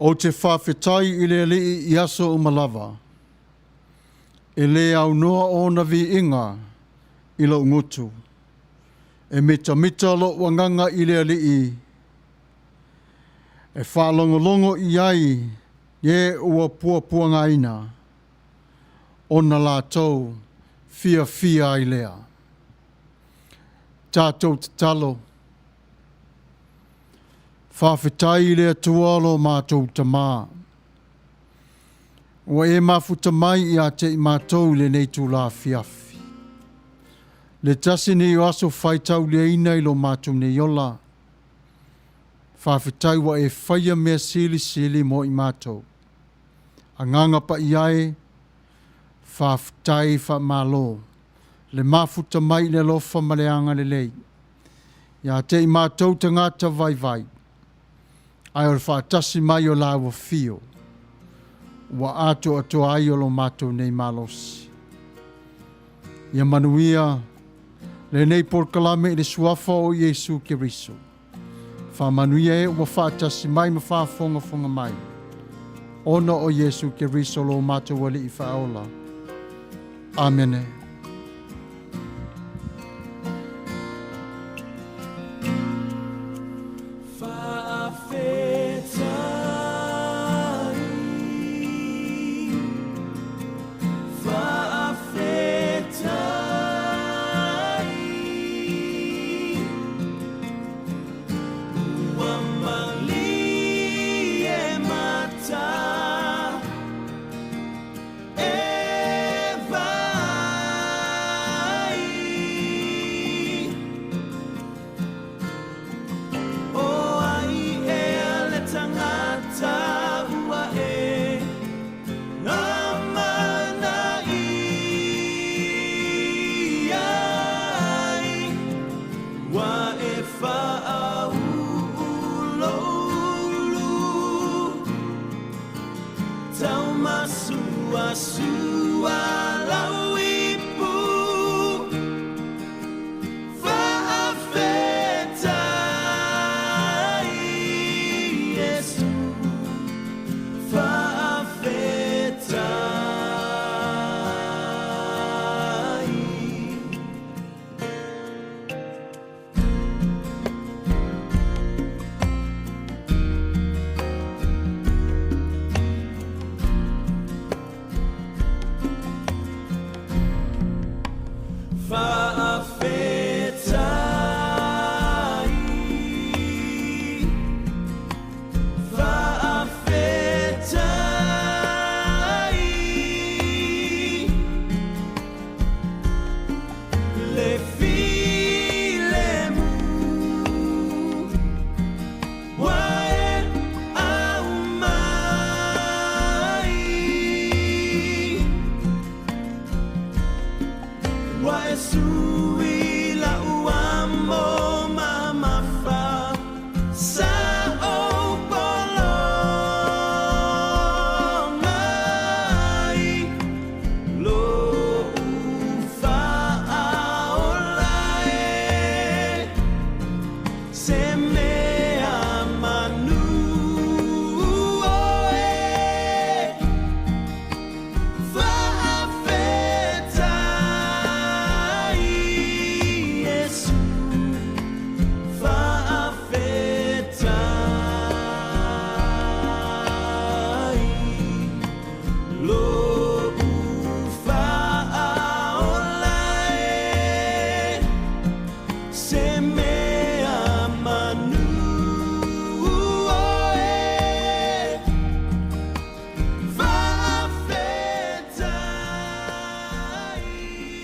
Ou te faafetai i le Alii i aso uma lava, e le aunoa ona viiga i lou gutu. E mitamita lou agaga i le Alii, e faalogologo i ai e ua puapuagaina, ona latou fiafia ai lea. Tatou tatalo. Faafetai i le Atua lo matou Tamā, ua e mafuta mai ia te i matou i lenei itula afiafi. Le tasi nei o aso faitauliaina i lo matou nei ola, faafetai ua e faia mea silisili mo i matou. Agaga Paia e, faafetai faamalo le mafuta mai i le alofa ma le agalelei ia te i matou tagata vaivai, ae o le faatasi mai o lau afio ua atoatoa ai o lo matou nei malosi. Ia manuia lenei polokalame i le suafa o Iesu Keriso. Faamanuia e ua faatasi mai ma faafogafoga mai, ona o Iesu Keriso lo matou Alii Faaola. Amene.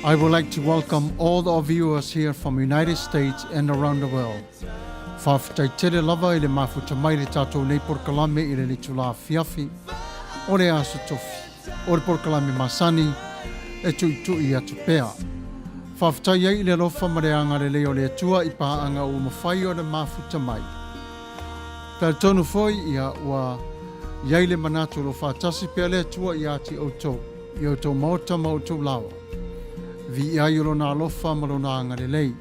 I would like to welcome all our viewers here from United States and around the world. Faafetai tele lava i le mafuta mai le tatou nei polokalame i lenei itula afiafi o le Aso Tofi. O le polokalame masani e tuitui atu pea. Faafetai ai i le alofa ma le agalelei o le Atua i paaga ua mafai ona mafuta mai. Talitonu foi ia ua i ai le manatu o lo o faatasi pea le Atua ia te outou, i outou maota ma outou laoa. Viia ai o Lona alofa ma Lona agalelei.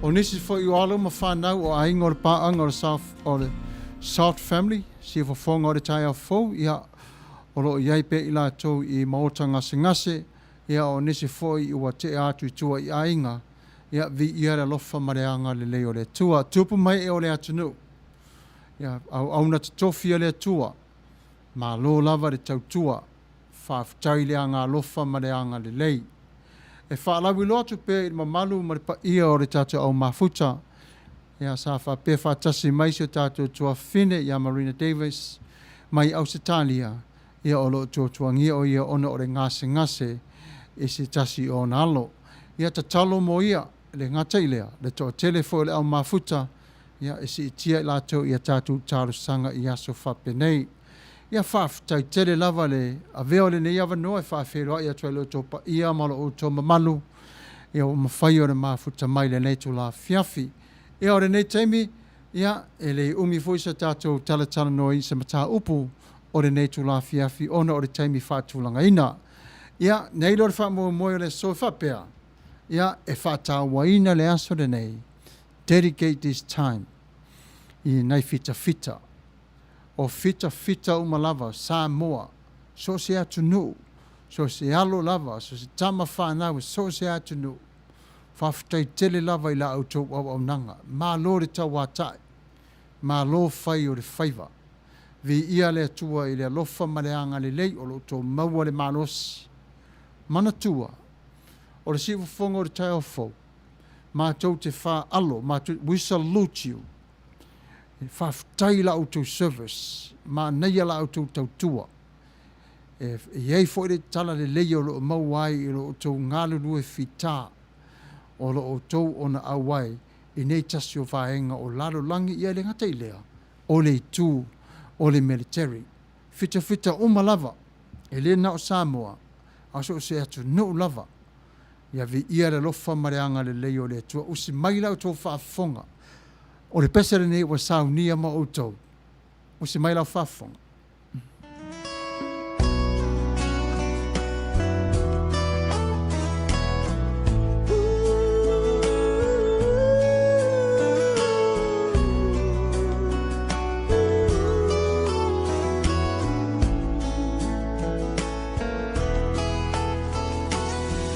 O nisi foi o alo ma fanau o aiga o le paaga o le South, o le Salt Family, siufofoga o le taeao fou, ia, o lo o i ai pea i latou i maota gasegase, ia, o nisi foi ua tea atu i tua i aiga, ia, viia le alofa ma le agalelei o le Atua. Tupu ma ee o le atunuu, ia, auauna totofi a le Atua, malo lava le tautua, faafetai le agaalofa ma le agalelei. E faalauiloa atu pea i le mamalu ma le paia o le tatou au mafuta, ia, sa faapea faatasi mai si o tatou tuafafine ia Marina Davis mai Ausetalia, ia o lo o tuatuagia o ia ona o le gasegase i se tasi o ona alo. Ia tatalo mo ia, e le gata i lea, le toatele foi o le au mafuta, ia e siitia i latou i a tatou talosaga i aso faapenei. Ia faafetai tele lava le avea o lenei avanoa e faafeiloai atu ai i lo outou paia ma lo outou mamalu, ia ua mafai ona mafuta mai i lenei itula afiafi. Ia o lenei taimi, ia e le umi foi se tatou talatalanoa i se mataupu o lenei itula afiafi ona o le taimi faatulagaina. Ia, nei loa le faamoemoe o le aso e faapea, ia e faatauaina le aso lenei, dedicate this time i nai fitafita. O fitafita uma lava, Samoa, so o se atunuu, so o se alo lava, so o se tama fanau, so o se atunuu, faafetai tele lava i la outou auaunaga. Malo le tauatai, malo fai o le faiva. Viia le Atua i le alofa ma le agalelei o lo o outou maua le malosi. Manatua, o le siufofoga o le taeao fou, matou te faaalo, matou, we salute you. Faafetai i la outou service, manaia la outou tautua. E i ai foi le tala lelei o lo o maua ai i lo outou galulue fita o lo outou ona auai i nei tasi o vaega o lalolagi, ia e le gata i lea, o le itu o le military. Fitafita uma lava, e le na o Samoa, a o so o se atunuu lava. Ia viia le alofa ma le agalelei o le Atua. Usi mai la outou faafofoga. O le pese lenei ua saunia ma outou. Usi mai lau faafofoga.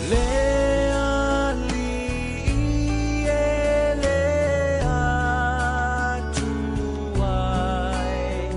Le Alii e le atu ai.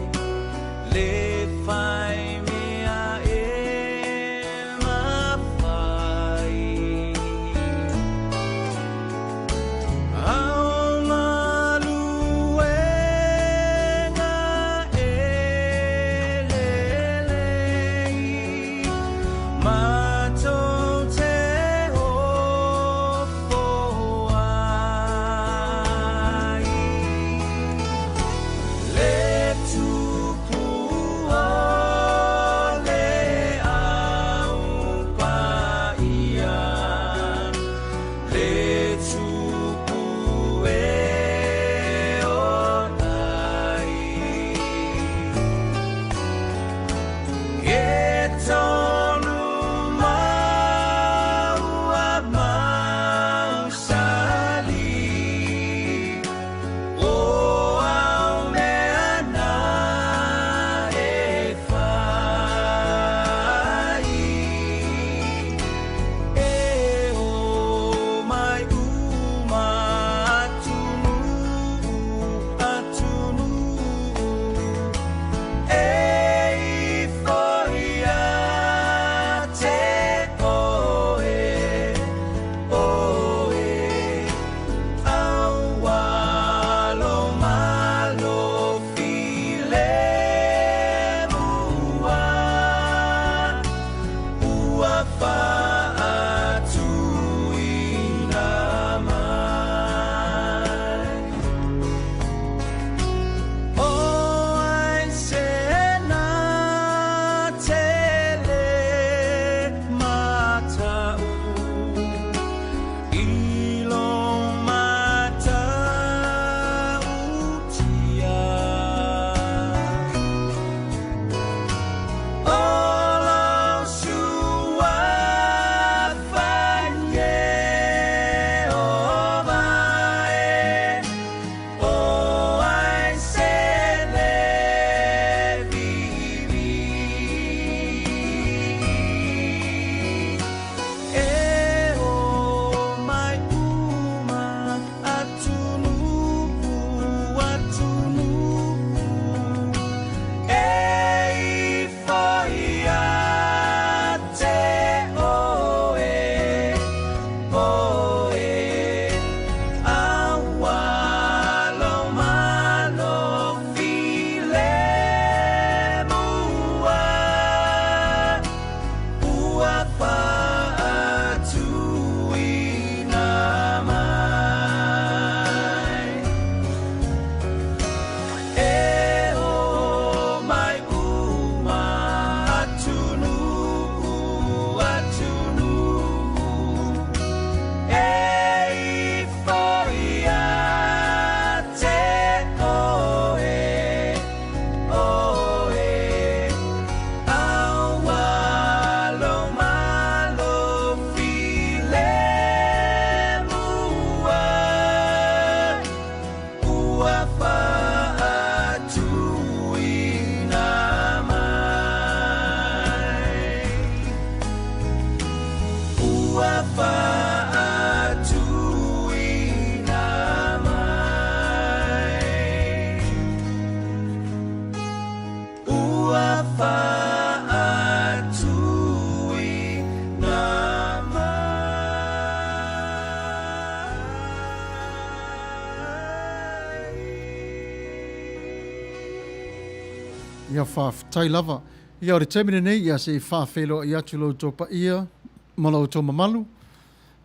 Ia faafetai lava. Ia o le taimi lenei, ia se i faafeiloai atu lo outou paia ma lo outou mamalu.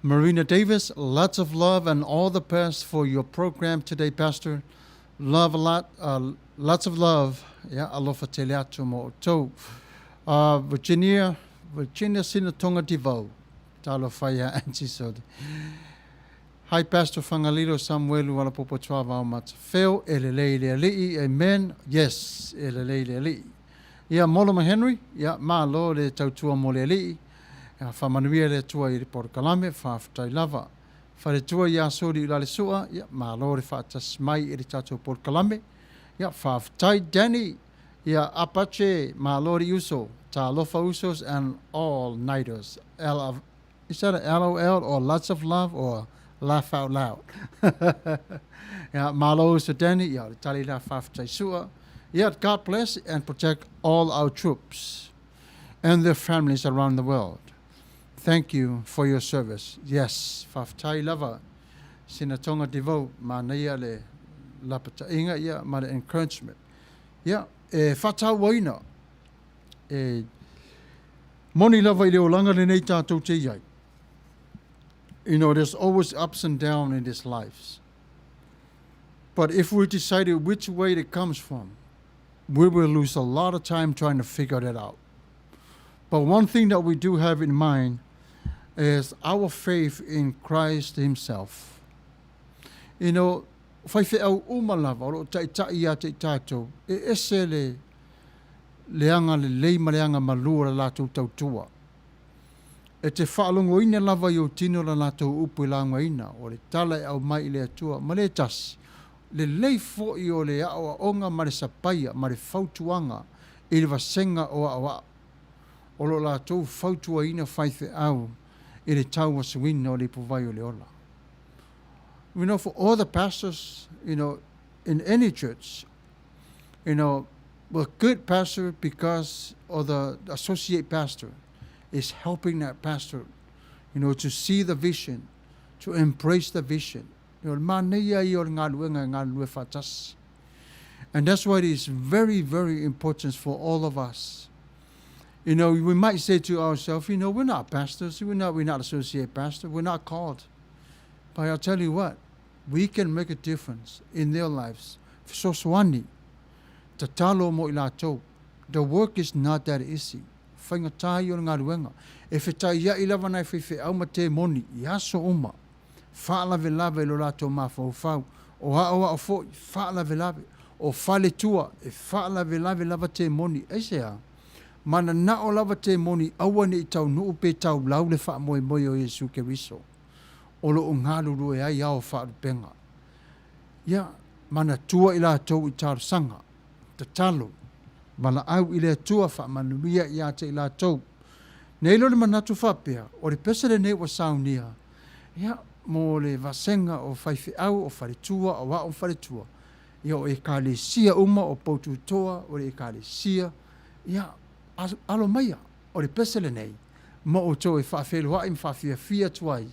Marina Davis, lots of love and all the best for your program today, Pastor. Love a lot, lots of love. Ia, alofa tele atu mo outou. Virginia, Virginia Sinatonga Devoe. Talofa ia Auntie Sodi. Hi Pastor Fagalilo Samuelu Alapopo Tuavao Matafeo, e lelei le Alii, amen. Yes, e lelei le Alii. Ia Molema Henry, ia malo le tautua mo le Alii. Ia faamanuia le Atua i le polokalame, faafetai lava. Faletua ia Soli Ulalesua, ia malo le faatasi mai i le tatou polokalame. Ia faafetai Danny, ia Apache, malo le uso. Talofa usos and all nighters. L Is that a LOL or lots of love or laugh out loud? Ia, malo uso Danny, ia o le tali la faafetai sua. Ia, God bless and protect all our troops and their families around the world. Thank you for your service. Yes, faafetai lava. Sina tonga devote, manaia le lapataiga ia ma le encouragement. Ia, e faatauaina e moni lava i le olaga lenei tatou te i ai. You know, there's always ups and downs in this lives. But if we decided which way it comes from, we will lose a lot of time trying to figure that out. But one thing that we do have in mind is our faith in Christ Himself. You know, faifeau uma lava o lo o taitai ia te i tatou, e ese le le agalelei ma le agamalu o le latou tautua. E te faalogoina lava i ou tino la latou upu e laugaina, o le tala e aumai i le Atua, ma le tasi, lelei foi o le aoaoga ma le sapaia ma le fautuaga i le vasega o aoao o lo o latou fautuaina faifeau i le tauasuina o le ipuvai o le ola. You know, for all the pastors, you know, in any church, you know, a good pastor because or the associate pastor is helping that pastor, you know, to see the vision, to embrace the vision. You know, manaia ia o le galuega e galulue faatasi. And that's why it is very, very important for all of us. You know, we might say to ourselves, you know, we're not pastors, we're not associate pastor, we're not called. But I'll tell you what, we can make a difference in their lives. Fesoasoani, tatalo mo i latou. The work is not that easy. Faigata ia o le galuega. E fetaiai lava nai faifeau ma temoni i aso uma. Faalavelave i lo latou mafaufau. O aoao foi, faalavelave. O faletua, e faalavelave lava temoni. Aisea? Mananao lava temoni aua ne i taunuu pe taulau le faamoemoe o Iesu Keriso o lo o galulue ai ao faalupega. Ia, manatua i latou i talosaga, tatalo, valaau i le Atua faamanuia ia te i latou. Nei loa le manatu faapea, o le pese lenei ua saunia, ia, mo le vasega o faifeau, o faletua, o ao ma faletua, ia, o ekalesia uma, o poututoa, o le ekalesia, ia, alo maia, o le pese lenei, mo outou e faafeiloai ma faafiafia atu ai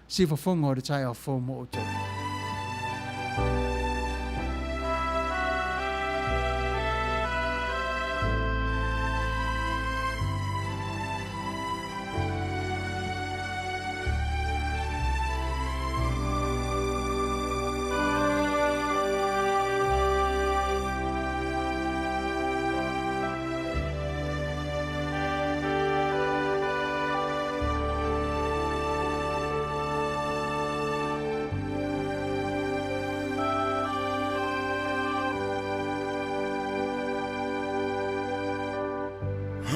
siufofoga o le taeao fou mo outou.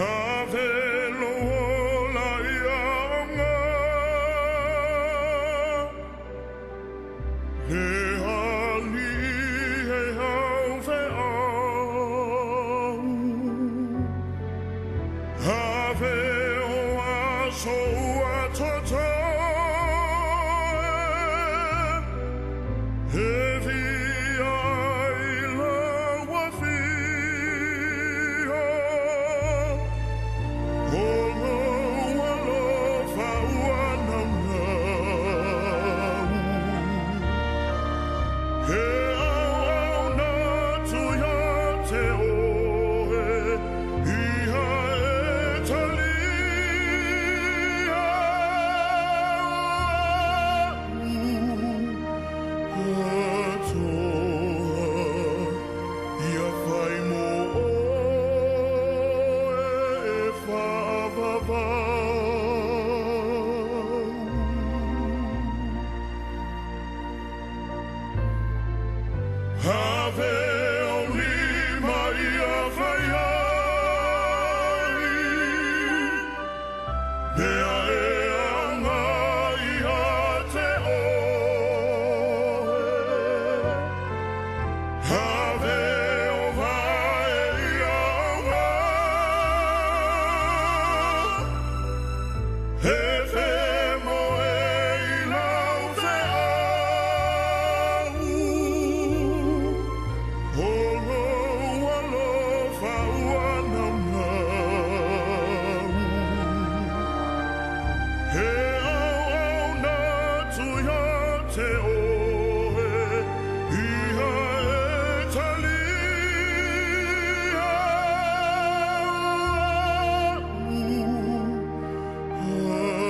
Ave lou ola ia auga, le alii e haufeau. Ave o aso ua totoe, e via i lau afio. O lou alofa ua naunau, e auauna atu ia te oe. Ave o lima ia fai ai, mea e anga ia te oe. Ave o vae ia auga, e te moe i lau feau. O lou alofa ua naunau, he auauna atu ia te oe, ia e talia a'u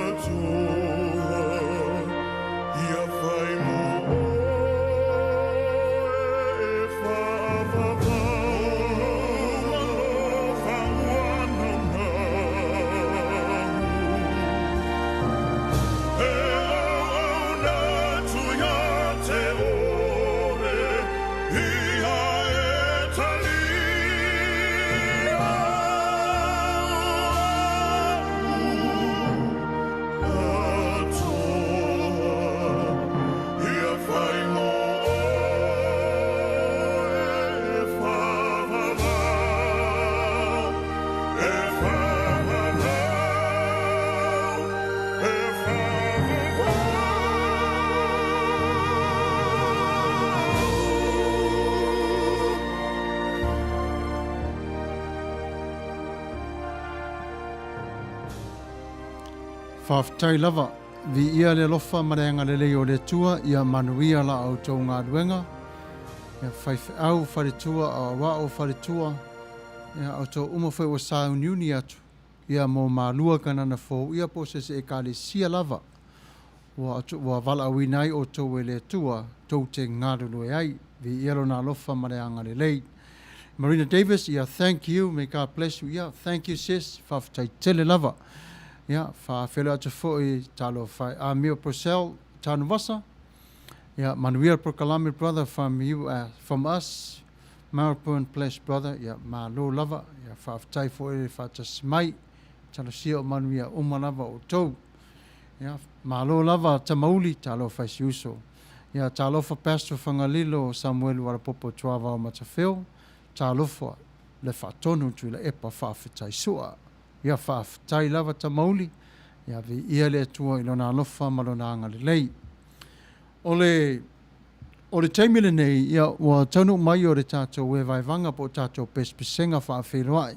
atoa, ia fai mo oe e faavavau. O lou alofa ua naunau, he auauna atu ia te oe, ia e talia a'u atoa, ia fai mo oe e faavavau, e faavavau, e faavavau. Faafetai lava. Viia le alofa ma le agalelei o le Atua ia manuia la outou galuega. Ia faifeau faletua a aoao faletua. Ia outou uma foi ua sauniuni atu ia mo Malua Kanana Fou ia po o se isi Ekalesia lava ua ua valaauina ai outou e le Atua tou te galulue ai. Viia Lona alofa ma le agalelei. Marina Davis, ia thank you, may God bless you. Ia thank you sis, faafetai tele lava. Ia faafeiloai atu foi talofa e Amio Purcell Tanuvasa. Ia manuia le polokalame brother from you from us. Melbourne bless brother. Ia malo lava. Ia faafetai foi le faatasi mai. Talosia o manuia uma lava outou. Ia, malo lava Tamauli, talofa i si uso. Ia, talofa Pastor Fagalilo Samuelu Alapopo Tuavao Matafeo, talofa le faatonu Tuilaepa faafetai sua. Ia, faafetai lava Tamauli, ia viia le Atua i lona alofa ma lona agalelei. O le O le taimi lenei, ia, ua taunuu mai o le tatou evaevaga po o tatou pesepesega faafeiloai,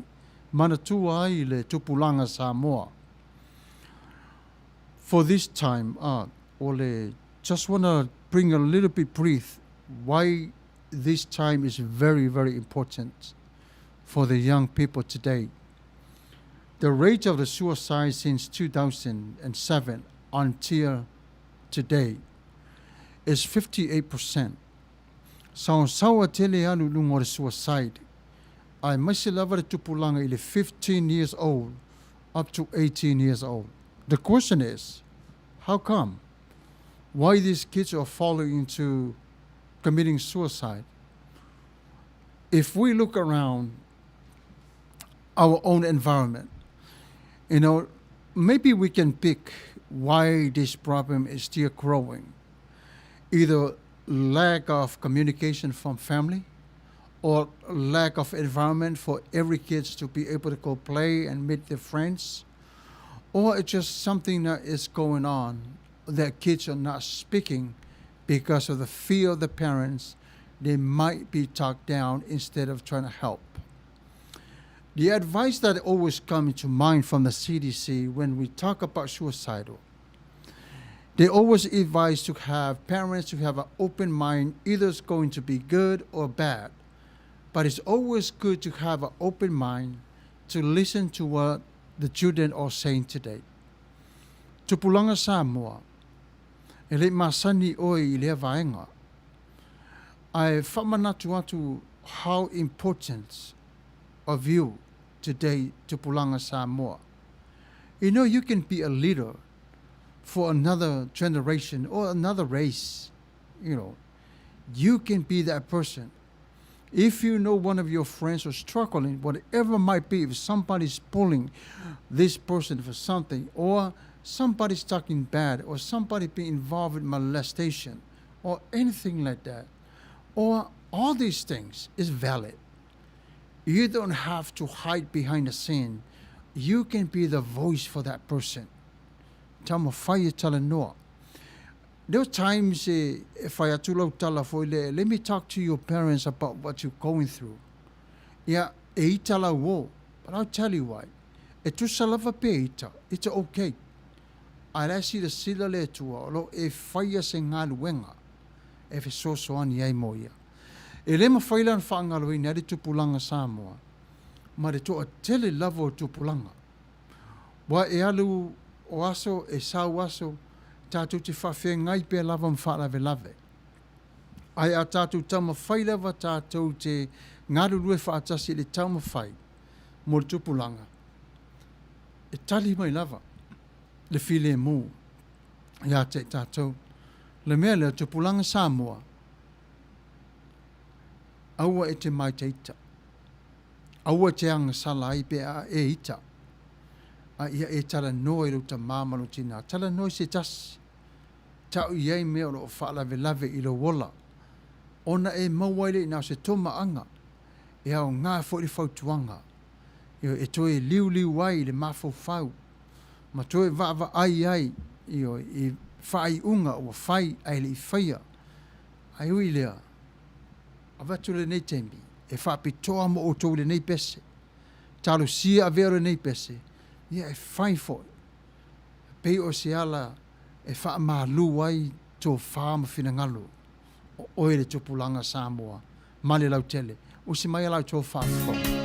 manatua ai le tupulaga Samoa. For this time, o le just wanna bring a little bit brief why this time is very, very important for the young people today. The rate of the suicide since 2007 until today is 58%. Saosaoa tele alu i luga o le suicide, aemaise lava le tupulaga i le 15 years old up to 18 years old. The question is, how come? Why these kids are falling into committing suicide? If we look around our own environment, you know, maybe we can pick why this problem is still growing. Either lack of communication from family or lack of environment for every kids to be able to go play and meet their friends, or it's just something that is going on that kids are not speaking because of the fear of the parents. They might be talked down instead of trying to help. The advice that always comes to mind from the CDC when we talk about suicidal, they always advise to have parents to have an open mind, either it's going to be good or bad. But it's always good to have an open mind to listen to what the children are saying today. Tupulaga Samoa, e le i masani oe i lea vaega. Ae faamanatu atu how important of you today Tupulaga Samoa. You know you can be a leader for another generation or another race, you know. You can be that person. If you know one of your friends who's struggling, whatever might be, if somebody's bullying this person for something, or somebody's talking bad, or somebody being involved in molestation, or anything like that, or all these things is valid. You don't have to hide behind the scene. You can be the voice for that person. Taumafai e talanoa. There were times e fai atu lau tala foi lea, let me talk to your parents about what you're going through. Ia, e ita lau uō, but I'll tell you why. E tusa lava pe ita, it's okay. Ae la e silasila le Atua o lo o e faia se galuega e fesoasoani ai mo ia. E le mafai la ona faagaloina ai le tupulaga Samoa ma le toatele lava o tupulaga. Ua e alu o aso e sau aso, tatou te faafeagai pea lava ma faalavelave. Ae a tatou taumafai lava tatou te galulue faatasi i le taumafai mo le tupulaga, e tali mai lava le filemu ia te i tatou. Le mea lea, tupulaga Samoa, aua e te maitaita. Aua e te agasala ai pe a e ita, a ia e talanoa i lou tamā ma lou tinā. Talanoa i se tasi, tau i ai mea o lo o faalavelave i lou ola, ona e maua ai lea i na o se tomaaga, e aoga foi le fautuaga, ioe, e toe liuliu ai i le mafaufau, ma toe vaavaai ai, ioe, i faaiuga ua fai ae le i faia. Ae ui i lea, Avatu lenei taimi e faapitoa mo outou i lenei pese. Talosia avea lenei pese, ia e fai foi. E pei o se ala e faamalu ai tofa ma finagalo o oe le tupulaga Samoa ma le lautele. Usi mai a la outou faafofoga.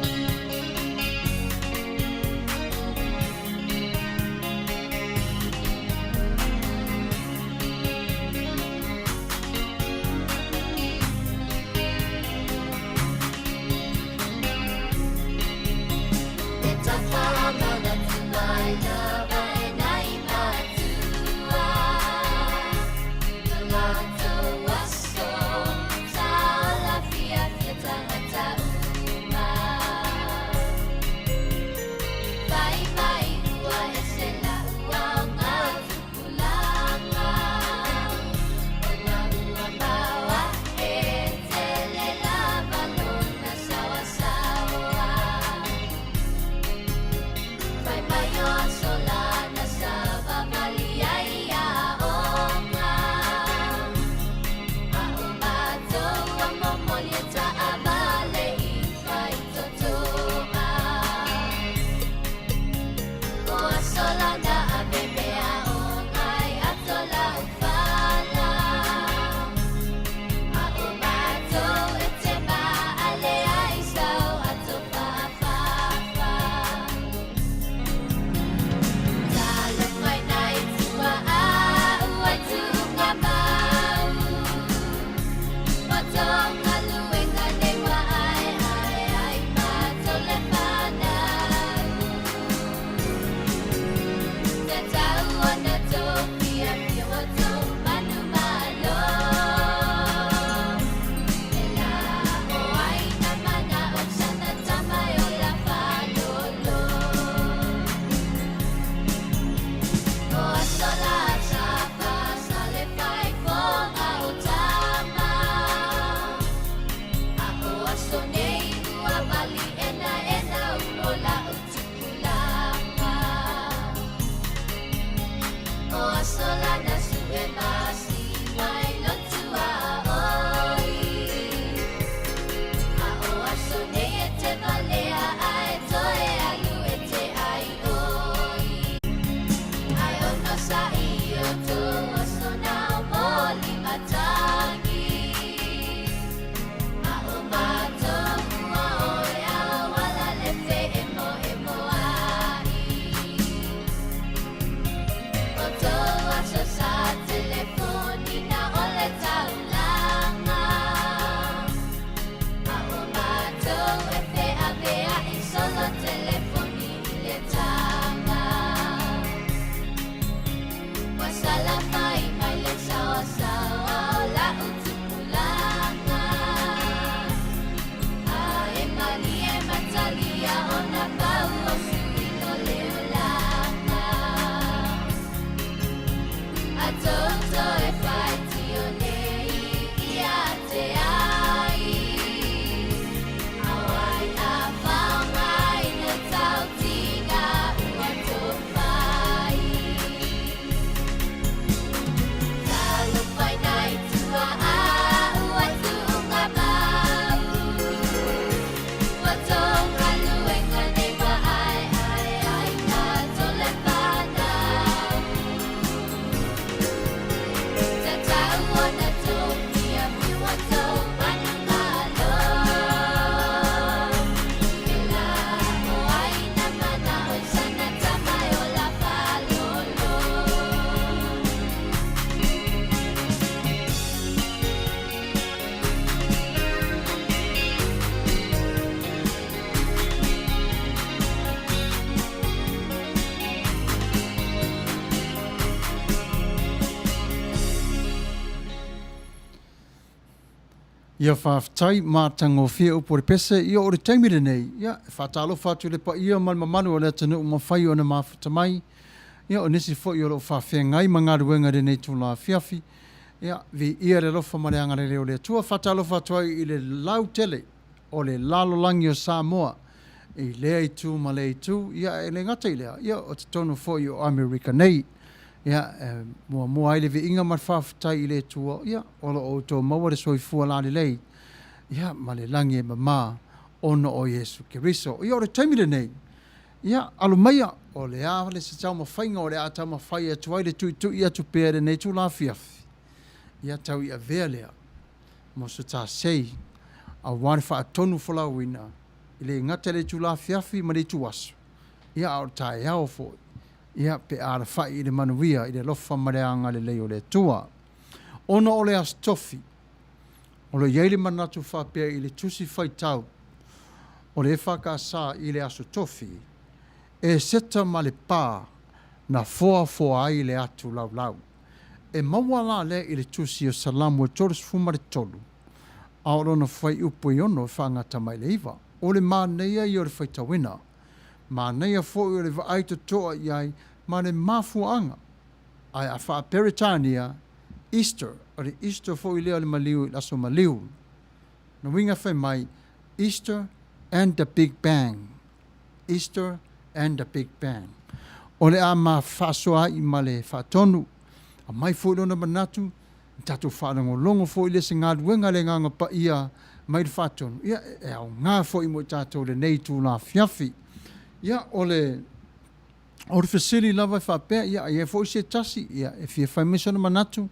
Ia faafetai matagofie upu o le pese, ia o le taimi lenei, ia e faatalofa atu i le paia ma le mamalu o le atunuu mafai ona mafuta mai, ia o nisi foi o lo o faafeagai ma galuega i lenei itula afiafi, ia viia le alofa ma le agalelei o le Atua. Faatalofa atu ai i le lautele o le lalolagi o Samoa i lea itu ma lea itu, ia e le gata i lea, ia o totonu foi o Amerika nei. Ia, e muamua ai le viiga ma le faafetai i le Atua, ia, o lo o outou maua le soifua lalelei, ia, ma le lagi e mama ona o Iesu Keriso. Ia, o le taimi lenei, ia, alo maia, o le a le se taumafaiga o le a taumafai atu ai le tuitui atu pea i lenei itula afiafi, ia, tau i avea lea mo se tasei aua le faatonufolauina e le gata i le itula afiafi ma le ituaso, ia, a o le taeao foi. Ia, pe a alafai i le manuia i le alofa ma le agalelei o le Atua. Ona o le Aso Tofi, o lo o i ai le manatu faapea i le Tusi Faitau o le EFKS i le Aso Tofi, Eseta ma le pa na foafoa ai le atu laulau. E maua la lea i le Tusi o Salamo e 33, a o lona fuaiupu e 6 e faagata mai i le 9. O le manaia ia o le faitauina. Manaia foi o le vaai totoa i ai ma le mafuaaga. Ae a faa-Peretania, Easter, o le Easter foi lea o le maliu i le aso maliu. Lona uiga fai mai, Easter and the Big Bang, Easter and the Big Bang. O le a ma faasoa ai ma le faatonu, aumai foi lona manatu, tatou faalogologo foi lea se galuega a le Agaga Paia mai le faatonu, ia, e aoga foi mo i tatou i lenei itula afiafi. Ia, o le, o le fesili lava e faapea, ia, a i ai foi se tasi, ia, e fia fai mai sona manatu,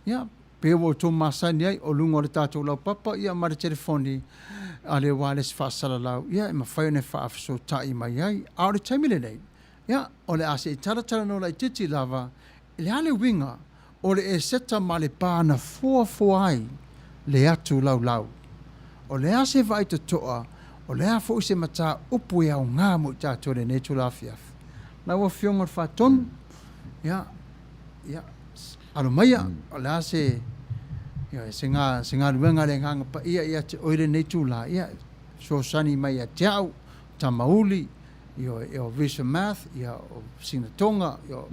ia, pe ua outou masani ai o luga o le tatou laupapa, ia, ma le telefoni a le wireless faasalalau, ia, e mafai ona faafesootai mai ai. A o le taimi lenei, ia, o le a se i talatalanoa laitiiti lava I le a le uiga o le Eseta ma le pa na foafoa ai le atu laulau? O le a se vaai totoa, o le a foi se mataupu e aoga mo i tatou i lenei itula afiafi? Lau Afioga i le Faatonu, ia, ia, alo maia, o le a se, ia, se, ga, se galuega a le Agaga Paia ia te oe i lenei itula, ia, fesoasoani mai ia te au, Tamauli, ia o Risa Math, ia o Sina Tonga, ia o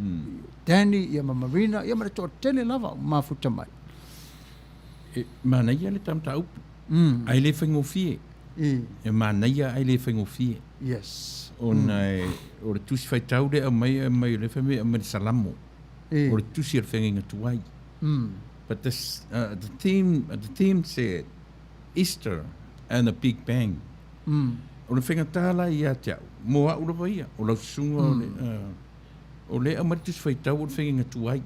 Danny, ia ma Marina, ia ma le toatele lava o mafuta mai. E manaia le ta mataupu, ae le faigofie. E manaia ae le faigofie. Yes. Ona e, o le tusi faitau lea e aumai, e aumai, o lea fai mai e aumai le Salamo. O le tusi o le feagaiga tuai. But this, the theme, the theme said, Easter and the Big Bang. O le faigata la ia te au, mo au lava ia, o lau susuga o le, o lea e aumai le Tusi Faitau o le feagaiga tuai.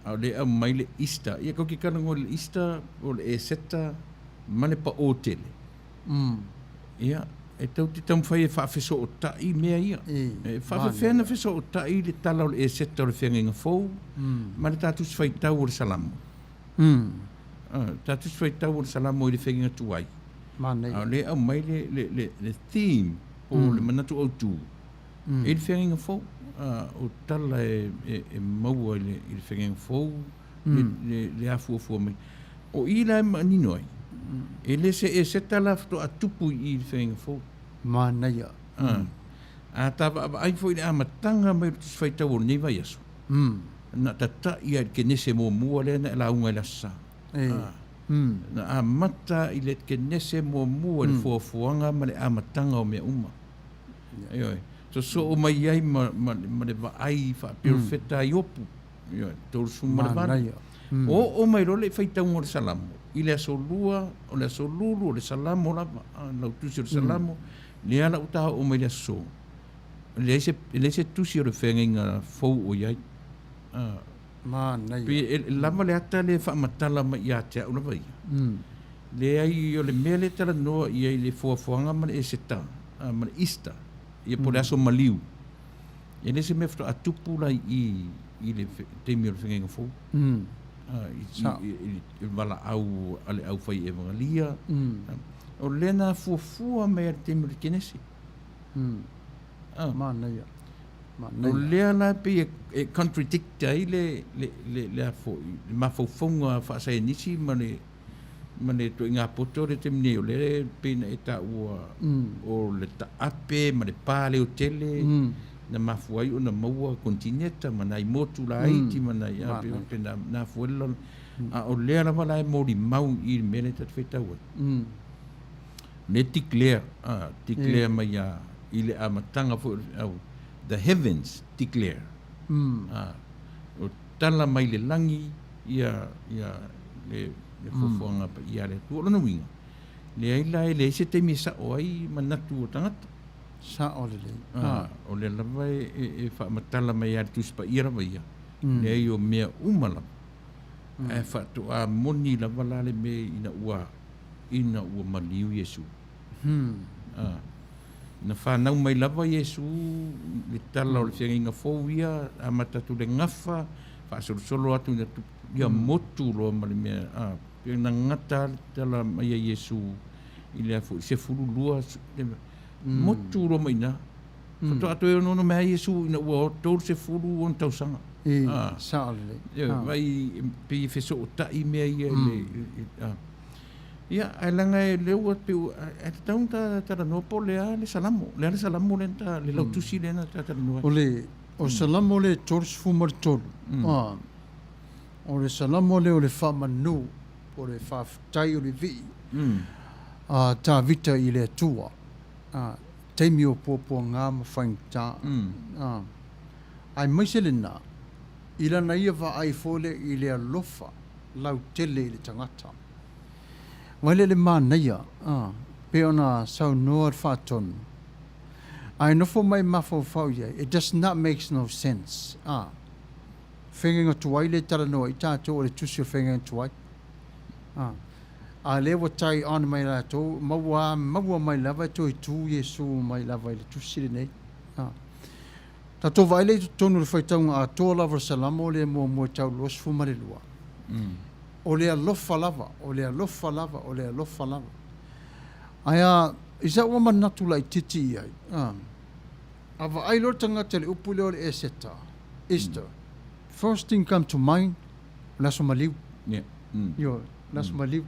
A o lea e aumai le Easter. Ia kou te talanoa i le Easter, o le Eseta ma le paʻō tele. Ia, e tou te taumafai e faafesootai mea ia. E faafefea ona fesootai le tala o le Eseta o le feagaiga fou ma le ta Tusi Faitau o le Salamo. Ta Tusi Faitau o le Salamo i le feagaiga tuai. Manaia. A o lea e aumai le, le, le, le theme po o le manatu autu i le feagaiga fou. O tala e, e, e maua i le, i le feagaiga fou, le, le, le afuafua mai. O i la e manino ai, e le se Eseta la faatoa tupu i i le feagaiga fou. Manaia. A ta vaavaai foi i le amataga mai o le Tusi Faitau o lenei vaiaso, na tatai lava i le Kenese muamua lea na e lauga i le Aso Sa. Na amata i le Kenese muamua i le foafoaga ma le amataga o mea uma. Ioe. Sosoo mai ai ma, ma, ma le vaai faaperofeta a Iopu. Ioe, 38. Oo mai loa le faitauga o le Salamo, i le aso lua, o le aso lulu o le Salamo lava, lau tusi o le Salamo, lea la ua ta oo mai i le aso, e leai se, e leai se tusi o le feagaiga fou o i ai. Manaia. Pei e lava le ata lea e faamatala mai ia te au lava ia. Leai, o le mea lea e talanoa i ai i le foafoaga ma le Eseta, ma le Easter, ia po o le aso maliu, e le se mea faatoa tupu la i i i le taimi o le feagaiga fou. I le valaau a le aufai evagalia. O lea na fuafua mai lava i le taimi o le Kenese. Manaia. O lea la e pei e contradict ai le, le, le, le, a foi, le mafaufauga faasaienisi ma le, Ma le ituaiga poto lea i le taimi nei, o lea e pei ona e taua o le taape ma le pa leotele na mafua ai ona maua konetineta ma nai motu laiti ma nai a, pei faapena na afua ai le lalolagi. A o lea lava la e molimau i le mea lea ta te faitau ai. O lea e declare, a, declare mai ia i le amataga foi o le au, the heavens declare. A, o tala mai le lagi ia, ia le, le fuafuaga paia a le Atua. O lona uiga, leai la e leai se taimi e sao ai manatu o tagata. Sao lelei. A, o lea lava e, e, e faamatala mai lava le Tusi Paia lava ia, leai o mea uma lava. Ae faatoa moni lava la le mea ina ua, ina ua maliu Iesu. A, na fanau mai lava Iesu i le tala o le feagaiga fou ia, amata atu i le gafa, faasolosolo atu ina tupu, ia motu loa ma le mea, a, pei na gata lava le tala mai a Iesu i le a foi, 12, motu loa mai i ina. Faatoa toe onoono mai lava Iesu ina ua 30 ona tausaga. E, sao lelei. Ioe, vaai, pei e fesootai mea ia i le, a. Ia, ae leaga e lea ua pei ua, ae tatau ona ta talanoa po o le a le Salamo, le a le Salamo lea na ta, le lautusi lea na ta talanoa ai. O le, o Salamo lea e 33, a, o le Salamo lea o le faamanu, po o le faafetai o le vii a Tavita i le Atua, a, taimi o puapuaga ma faigata, a, aemaise lena, i lana ia vaai foi lea i le alofa lautele i le tagata. Vaai lea i le manaia, a, pei ona saunoa le faatonu, ae nofo mai mafaufau i ai, it does not makes no sense, a, feagaiga tuai lea e talanoa ai tatou o le tusi o le feagaiga tuai, a, a lea ua tie on mai latou, maua maua mai lava e toe tu Iesu mai lava i le tusi lenei, a. Tatou vaai lea i totonu o le faitauga atoa lava o le Salamo lea muamua e tau 22. O le alofa lava, o le alofa lava, o le alofa lava. Ae a, i sau ua manatu laitiiti i ai, a, a vaai loa le tagata i le upu lea o le Eseta, Easter, first thing come to mind, o le aso maliu. Yeah. Ioe, le aso maliu.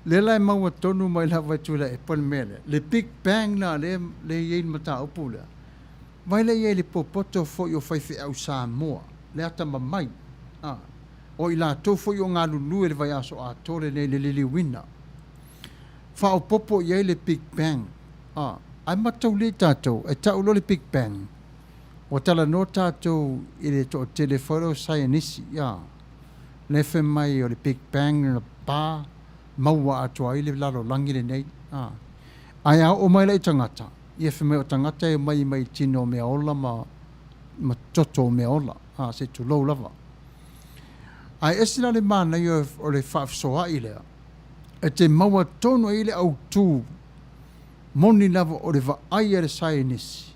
Lea la e maua tonu mai lava e Tuilaepa le mea lea. Le Big Bang la lea e i ai le mataupu lea, vaai lea i ai i le popoto foi o faifeau Samoa, le atamamai, a, o i latou foi o galulue i le vaiaso atoa lenei i le liliuina. Faaopoopo i ai le Big Bang, a, ae mataulia i tatou, e tau loa le Big Bang, ua talanoa tatou i le toatele foi lea o saienisi, a. Le fai mai o le Big Bang na pa maua atoa ai le lalolagi lenei. A. Ae a oo mai la i tagata, ia fai mai o tagata e omai mai tino o mea ola ma, ma toto o mea ola, a, se tulou lava. Ae ese la le manaia o le faafesoaai lea, e te maua tonu ai le autu moni lava o le vaai a le saienisi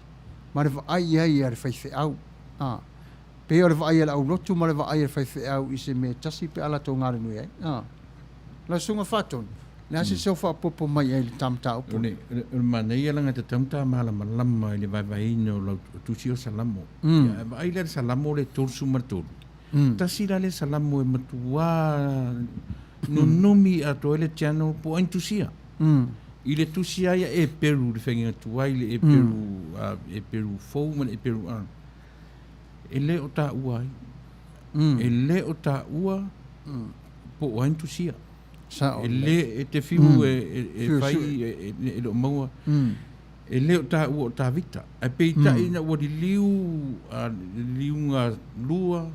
ma le vaai i ai a le faifeau. A. Pei o le vaai a le aulotu ma le vaai a le faifeau i se mea e tasi pe a latou galulue ai. A. Lau Susuga Faatonu, le a se seu faaopoopo mai ai i le ta mataupu? O le, o le manaia leaga e tatau ona ta malamalama i le vaevaeina o lau tusi o Salamo. Ia, a vaai la i le Salamo lea e 33, tasi la lea Salamo e matuā nunumi atoa ai le channel po o ai ni tusia. I le tusi lava ia Eperu, le feagaiga tuai, le Eperu, Eperu fou ma le Eperu, a. E le o taua ai. E le o taua po o ai ni tusia. Sao E le e te fiu e fai e le o maua. E le o taua o Tavita. Ae peitai ina ua liliu a liliuga lua,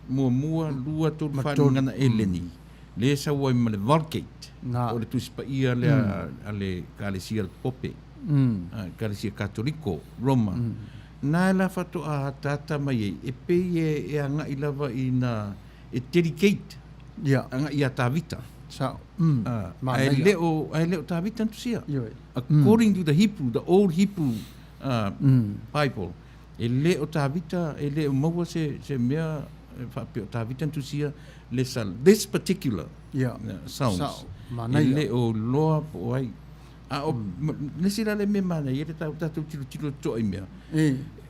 muamua, lua, tolu, fa, le gagana Eleni, lea e sau ai ma le Vulgate, o le Tusi Paia lea a le Ekalesia a le Pope, Ekalesia Katoliko, Roma. Na la faatoa ataata mai ai, e pei e agai lava ina e dedicate agai ia Tavita. Sao. Ae le o, ae le o Tavita na tusia. According to the Hebrew, the old Hebrew Bible, e le o Tavita, e le o maua se, se mea e faapea o Tavita na tusia le sal, this particular Psalms. Sao. E le o iloa po o ai. A o le isi la le mea manaia le tatou tilotilo totoa i mea.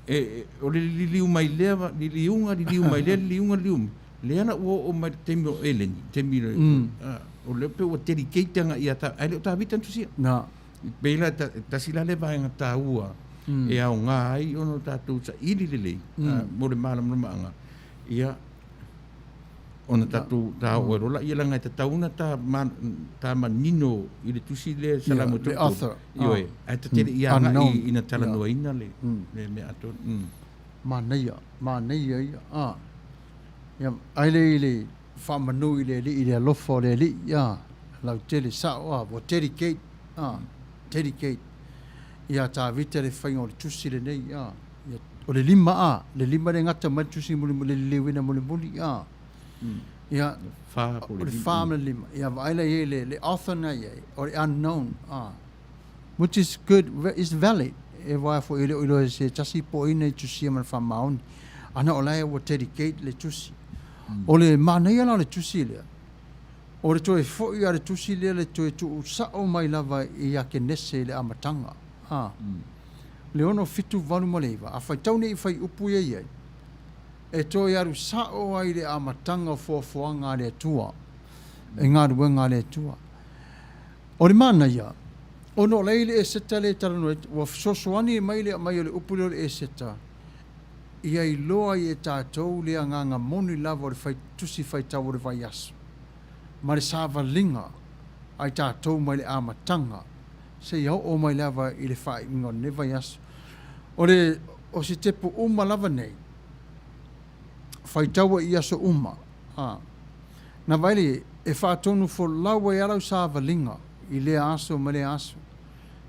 E, o le liliu mai lea, liliuga, liliu mai lea, liliuga, liliu mai. Lea la ua oo mai le taimi o Eleni, taimi le, o lea pei ua dedicate agai ia Ta, ae le o Tavita na tusia. Na. Pei la tasi la lea vaega taua e aoga ai ona o tatou saili lelei mo le malamalamaaga, ia, ona tatou ta oo ai loa laia leaga e tatau ona ta, ta manino i le tusi lea Salamo Yeah, the author. Ioe, ae ta te le i agai ina talanoaina le, le mea atoa. Manaia, manaia ia. Ah. Ia, ai le i le faamanu i le Alii i le alofa o le Alii, a, lautele sao, a, ua dedicate, a, dedicate ia Tavita le faiga o le tusi lenei, a, ia, o le lima, a, le lima le gata mai le tusi mulimuli, le liliuina mulimuli, a, ia, Fa po o le fa ma le lima, ia, vaai la i ai le, le author na i ai, o le unknown, a, which is good, is valid, e waea foi e le o iloa e se tasi po o ai na i tusia ma le faamaoni, ana o la e ua dedicate le tusi. O le manaia la o le tusi lea, o le toe foi a le tusi lea le toe tuusao mai lava ia Kenese i le amataga, a, le 6, 7, 8 ma le 9, a faitau nei i fuaiupu ia i ai, e toe alu sao ai i le amataga o foafoaga a le Atua, e galuega a le Atua. O le manaia, ona o la e i le Eseta lea e talanoa ai, ua fesoasoani mai le aumai o le upu lea o le Eseta, ia iloa ai e tatou le agaga moni lava o le fai, tusi faitau o le vaiaso, ma le savaliga a i tatou mai le amataga seia oo mai lava i le faaiuga o lenei vaiaso. O le, o sitepu uma lava nei, faitau ai i aso uma, a. Na vaai le, e faatonu folau ai lava lau savaliga i lea aso ma lea aso.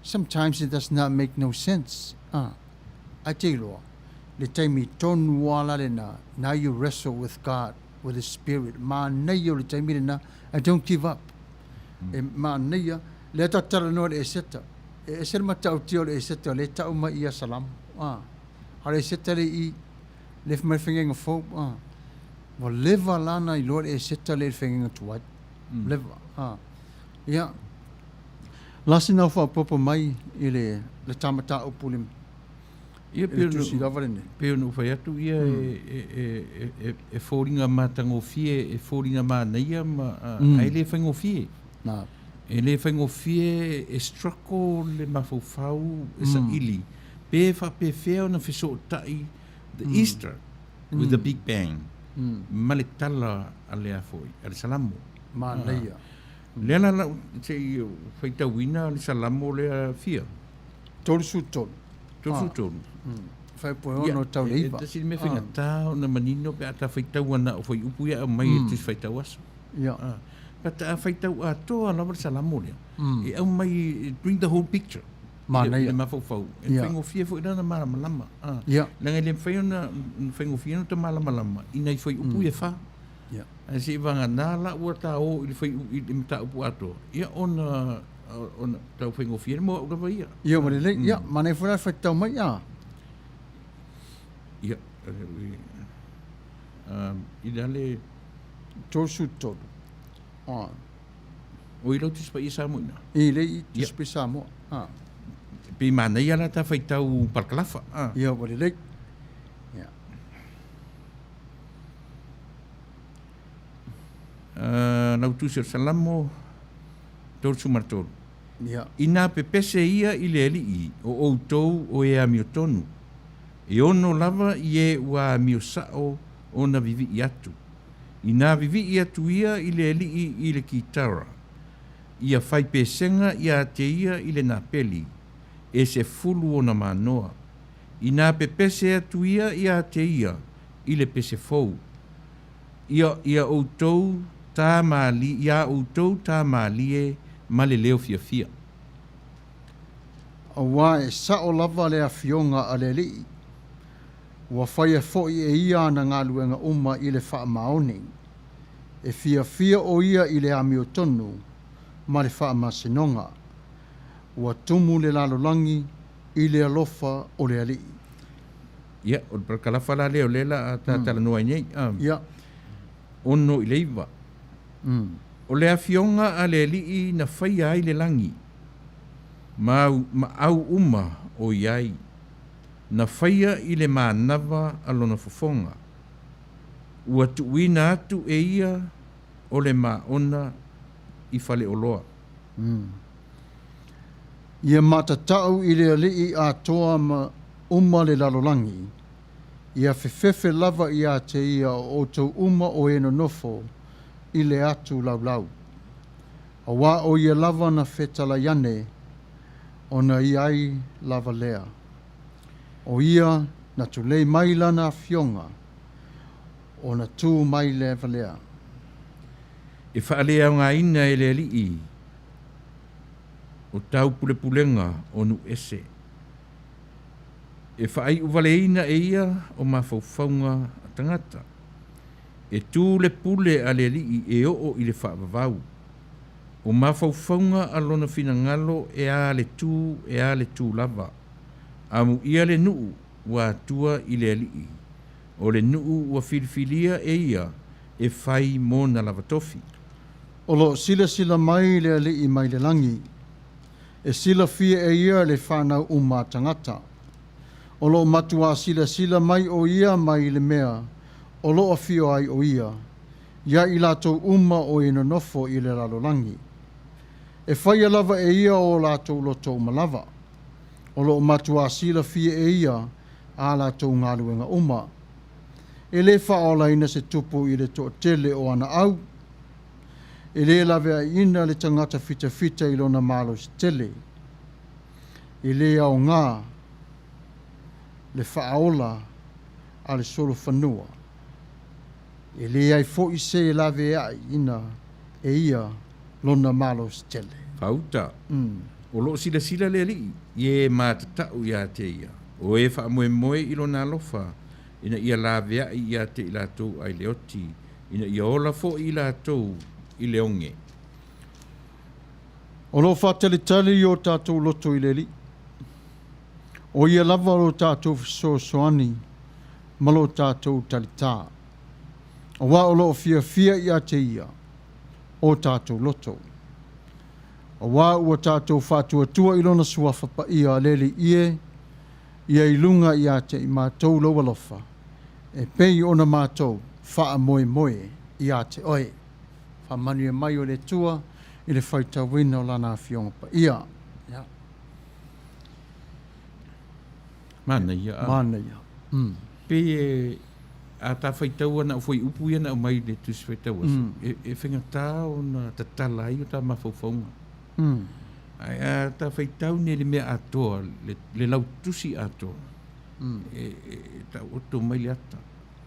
Sometimes it does not make no sense, a. Ae te iloa, le taimi tonu lava la lena, now you wrestle with God, with His Spirit. Manaia o le taimi lena, and don't give up. E manaia, lea ta talanoa i le Eseta. E ese le matautia o le Eseta, o lea e tau mai ia Salamo. A, a o le Eseta le i, le mai le fegega fou. A, ua leva la na iloa le Eseta lea i le fegega tuai. Leva. A, ia, la sina faaopoopo mai i le, le ta mataupu i le, Ia, i le tusi lava lenei. Pei ona ou fai atu, ia, e foliga matagofie, e foliga manaia ma, ae le faigofie. Na. E le faigofie e struggle le mafaufau e saili pe faapefea ona fesootai the Easter with the Big Bang ma le tala a le a foi, a le Salamo. Manaia. Lea la lau se i faitauina le Salamo lea fia. 33. 33. Fuaiupu e 6 tau le 9. E tasi le mea faigata ona manino pe a ta faitau ana o fuaiupu ia e aumai e Tusi Faitau Aso. Ia. But a faitau atoa lava le Salamo lea, e aumai, bring the whole picture. Manaia. I le mafaufau. E faigofie foi la ona malamalama. Leaga e le mafai ona faigofie ona ta malamalama i nai fuaiupu ia e fa. Ae se i vagana la ua ta o i le i le mataupu atoa, ia ona ona tau faigofie mo au lava ia. Ia ua lelei. Ia, manaia foi la le faitau mai. Ia. Ia, i le ale 33. O i lau Tusi Paia Samoa i ina? I le i Tusi Paia Samoa. A. Pei manaia la ta faitau parakalafa. A. Ia, ua lelei. Ia. Lau Tusi o le Salamo 33. Ia. Inā pepese ia i le Alii o outou o e amiotonu, e ono lava i e ua amio sao ona vivii atu. Inā vivii atu ia i le Alii i le kitara, ia fai pesega iā te ia i le napeli, e 10 ona manoa. Inā pepese atu ia iā te ia i le pese fou, ia, ia outou tā mālie, iā outou tā mālie ma le leo fiafia. Aua e sao lava le afioga a le Alii, Ua faia foi e ia ana galuega uma i le faamaoni. E fiafia ʻo ia i le amiotonu ma le faamasinoga. Ua tumu le lalolagi i le alofa o le Alii. Ia, o le parakalafa la lea o lea la a ta talanoa ai nei. Ia. 6 i le 9. O le afioga a le Alii na faia ai le lagi, ma ma au uma o i ai. Na faia i le manava a lona fofoga. Ua tuuina atu e ia o le maona i faleoloa. Ia matatau i le Alii atoa ma uma le lalolagi, ia fefefe lava ia te ia o outou uma o e nonofo i le atu laulau. Auā o ia lava na fetalai ane, ona i ai lava lea. O ia na tulei mai lana afioga, ona tu mai lava lea. E faaleaogaina e le Alii o taupulepulega o nuu ese. E faaiuvaleina e ia o mafaufauga a tagata. E tu le pule a le Alii e oo i le faavavau. O mafaufauga a lona finagalo e a le tu e a le tu lava. Amuia le nuu ua atua i le Alii, o le nuu ua filifilia e ia e fai mona lava tofi. O lo o silasila mai le Alii mai le lagi. E silafia e ia le fanau uma a tagata. O lo o matuā silasila mai o ia mai le mea o lo o afio ai o ia, ia i latou uma o e nonofo i le lalolagi. E faia lava e ia o latou loto uma lava. O lo o matuā silafia e ia a latou galuega uma. E lē faaolaina se tupu i le toatele o ana au. E lē laveaiina le tagata fitafita i lona malosi tele. E lē aogā le faaola a le solofanua. E leai foi se e laveaiina e ia lona malosi tele. Fauta. O lo o silasila le Alii i e matatau ia te ia, o e faamoemoe i lona alofa, ina ia laveai ia te i latou ai le oti, ina ia ola foi i latou i le oge. O lo o faatalitali o tatou loto i le Alii. O ia lava lo tatou fesoasoani ma lo tatou talitā. Auā o lo o fiafia ia te ia o tatou loto. Auā ua tatou faatuatua i lona suafa paia le Alii e, ia i luga ia te i matou lou alofa, e pei ona matou faamoemoe ia te oe. Faamanuia mai o le Atua i le faitauina o lana afioga paia. Ia. Manaia. Manaia. Pei e a ta faitau ana o foi upu ia na aumai le tusi faitau aso, e faigata ona tatala ai o ta mafaufauga. Ae a ta faitau nei le mea atoa, le lautusi atoa, e taoto mai le ata.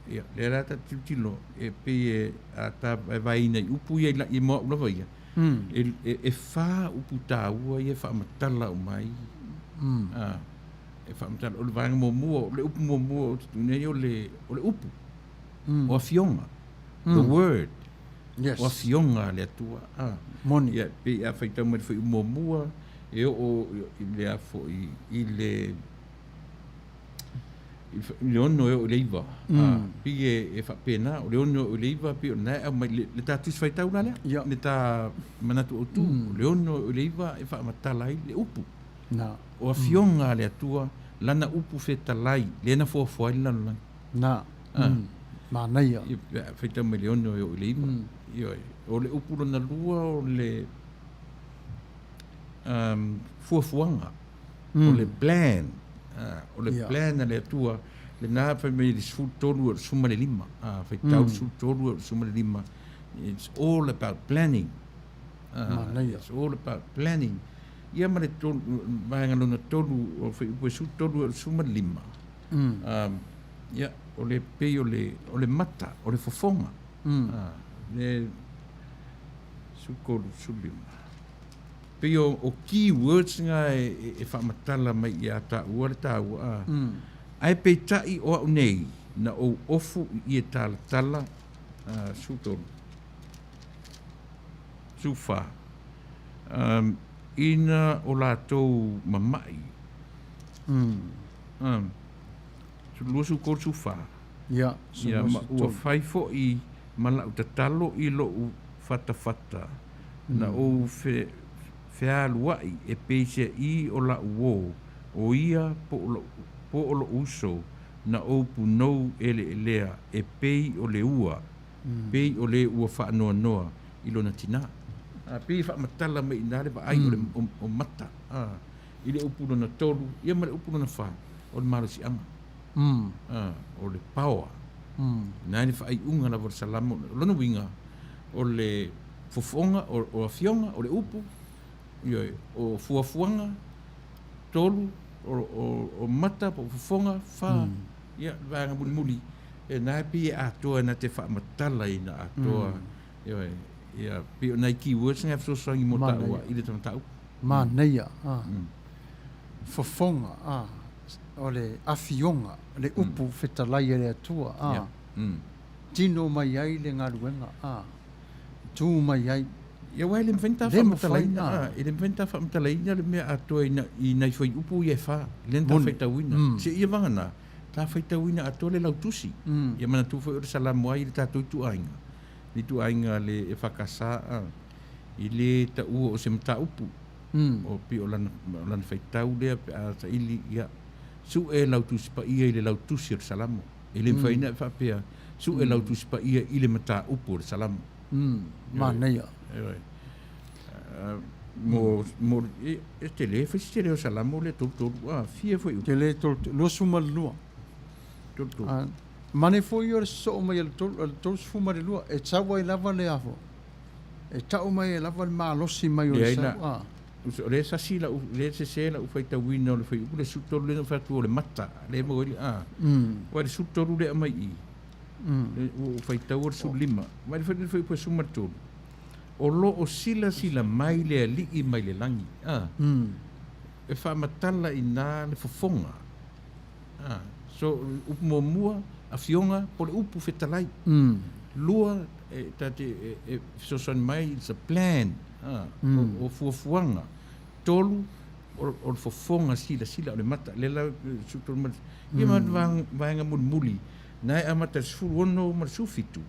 Ia, lea la ta tilotilo, e pei e a ta vaevaeina i upu ia i mo au lava ia, e fa upu taua ia e faamatala uma ai. E faamatala, o le vaega muamua, o le upu muamua ou te tuuina ai o le, o le upu, o afioga, the word, Yes. o afioga a le Atua. Moni. Ia, pei a faitau mai le fuaiupu muamua, e oo i le a foi, i le i le 6 e oo i le 9. Pei e faapena, o le 6 e oo i le 9, pei o lena e aumai, le ta tusi faitau la lea, le ta manatu autu, o le 6 e oo i le 9 e faamatala ai le upu. Na. O afioga a le Atua, lana upu fetalai, lea na fuafua ai le lalolagi. Na. Manaia. Ia, pe a faitau mai le 6 e oo i le 9. Ioe. O le upu lona lua o le fuafuaga, o le plan. O le plan a le Atua, lena fai mai le 13 e o le 15. Faitau le 13 e o le 15. It's all about planning. Manaia. It's all about planning. Ia ma le tolu, vaega lona tolu, o fuaiupu e 13 e o le 15. Ia, o le pei o le, o le mata, o le fofoga. Le 13, 15. Pei o key words nga e faamatala mai ia taua le taua. Ae peitai o au nei, na ou ofu i ie talatala, 13, 14, ina o latou mamai. 12, 13, 14. Ia, Ia, ma ua fai foi ma lau tatalo i lou fatafata, na ou fealuai e peiseai o lau uō, o ia po o lou uso, Na ou punou eleelea e pei o le ua, pei o le ua faanoanoa i lona tinā. A, pei e faamatala mai i ina le vaai o le, o, o mata, a, i le upu lona tolu, ia ma le upu lona fa, o le malosiaga, a, o le power. Ina le faaiuga lava o le Salamo, o lona uiga, o le fofoga, o, o afioga, o le upu, ioe, o fuafuaga, 3, o mata po o fofoga, 4, ia, le vaega mulimuli, e na e pei e atoa na te faamatala ina atoa, ioe, ia, pei o nai keywords na e fesoasoani mo taua i le mataupu. Manaia, a. Fofoga, a, o le afioga, le upu fetalai a le Atua, a. Tino mai ai le galuega, a. Tu mai ai. Ia aua e le mafai ona ta faamatalaina, a, e le mafai ona ta faamatalaina le mea atoa i, i nai fuaiupu ia e fa, lea na ta faitauina. Seia vagana, ta faitauina atoa le lautusi. Ia manatua foi o le Salamo ai i le tatou ituaiga, le ituaiga le EFKS, a, i le taua o se mataupu. O pei o lana, o lana faitau lea pe a saili, ia, sue lau Tusi Paia i le lautusi o le Salamo. E le mafai ona e faapea, sue lau Tusi Paia i le mataupu o le Salamo. Manaia. Mo, mo, e, e tele, fai se tele o Salamo lea 33, a, fia foi upu. Tele 33, 22. 33. A, manaia foi o le sosoo mai o le 32, e sau ai lava le afo, e tau mai ai lava le malosi mai o le sau, a. O lea e sasi lau, lea e sese lau faitauina o le fuaiupu le 13 lea na ou fai atu o le mata, lea e maua ai le a. Aua le 13 lea e aumai i i, ua ou faitaua le 15. Vaai le fuaiupu e 13, o lo o silasila mai le Alii mai le lagi, a, e faamatala i ina le fofoga. A, so, upu muamua, afioga, po o le upu fetalai. Lua, e, ta te, e, e fesoasoani mai, it's a plan, a, o, o fuafuaga. Tolu, o, o le fofoga silasila o le mata, lea la, 13 ma le, ia ma le vaega mulimuli, na e amata i le 16 ma le 17,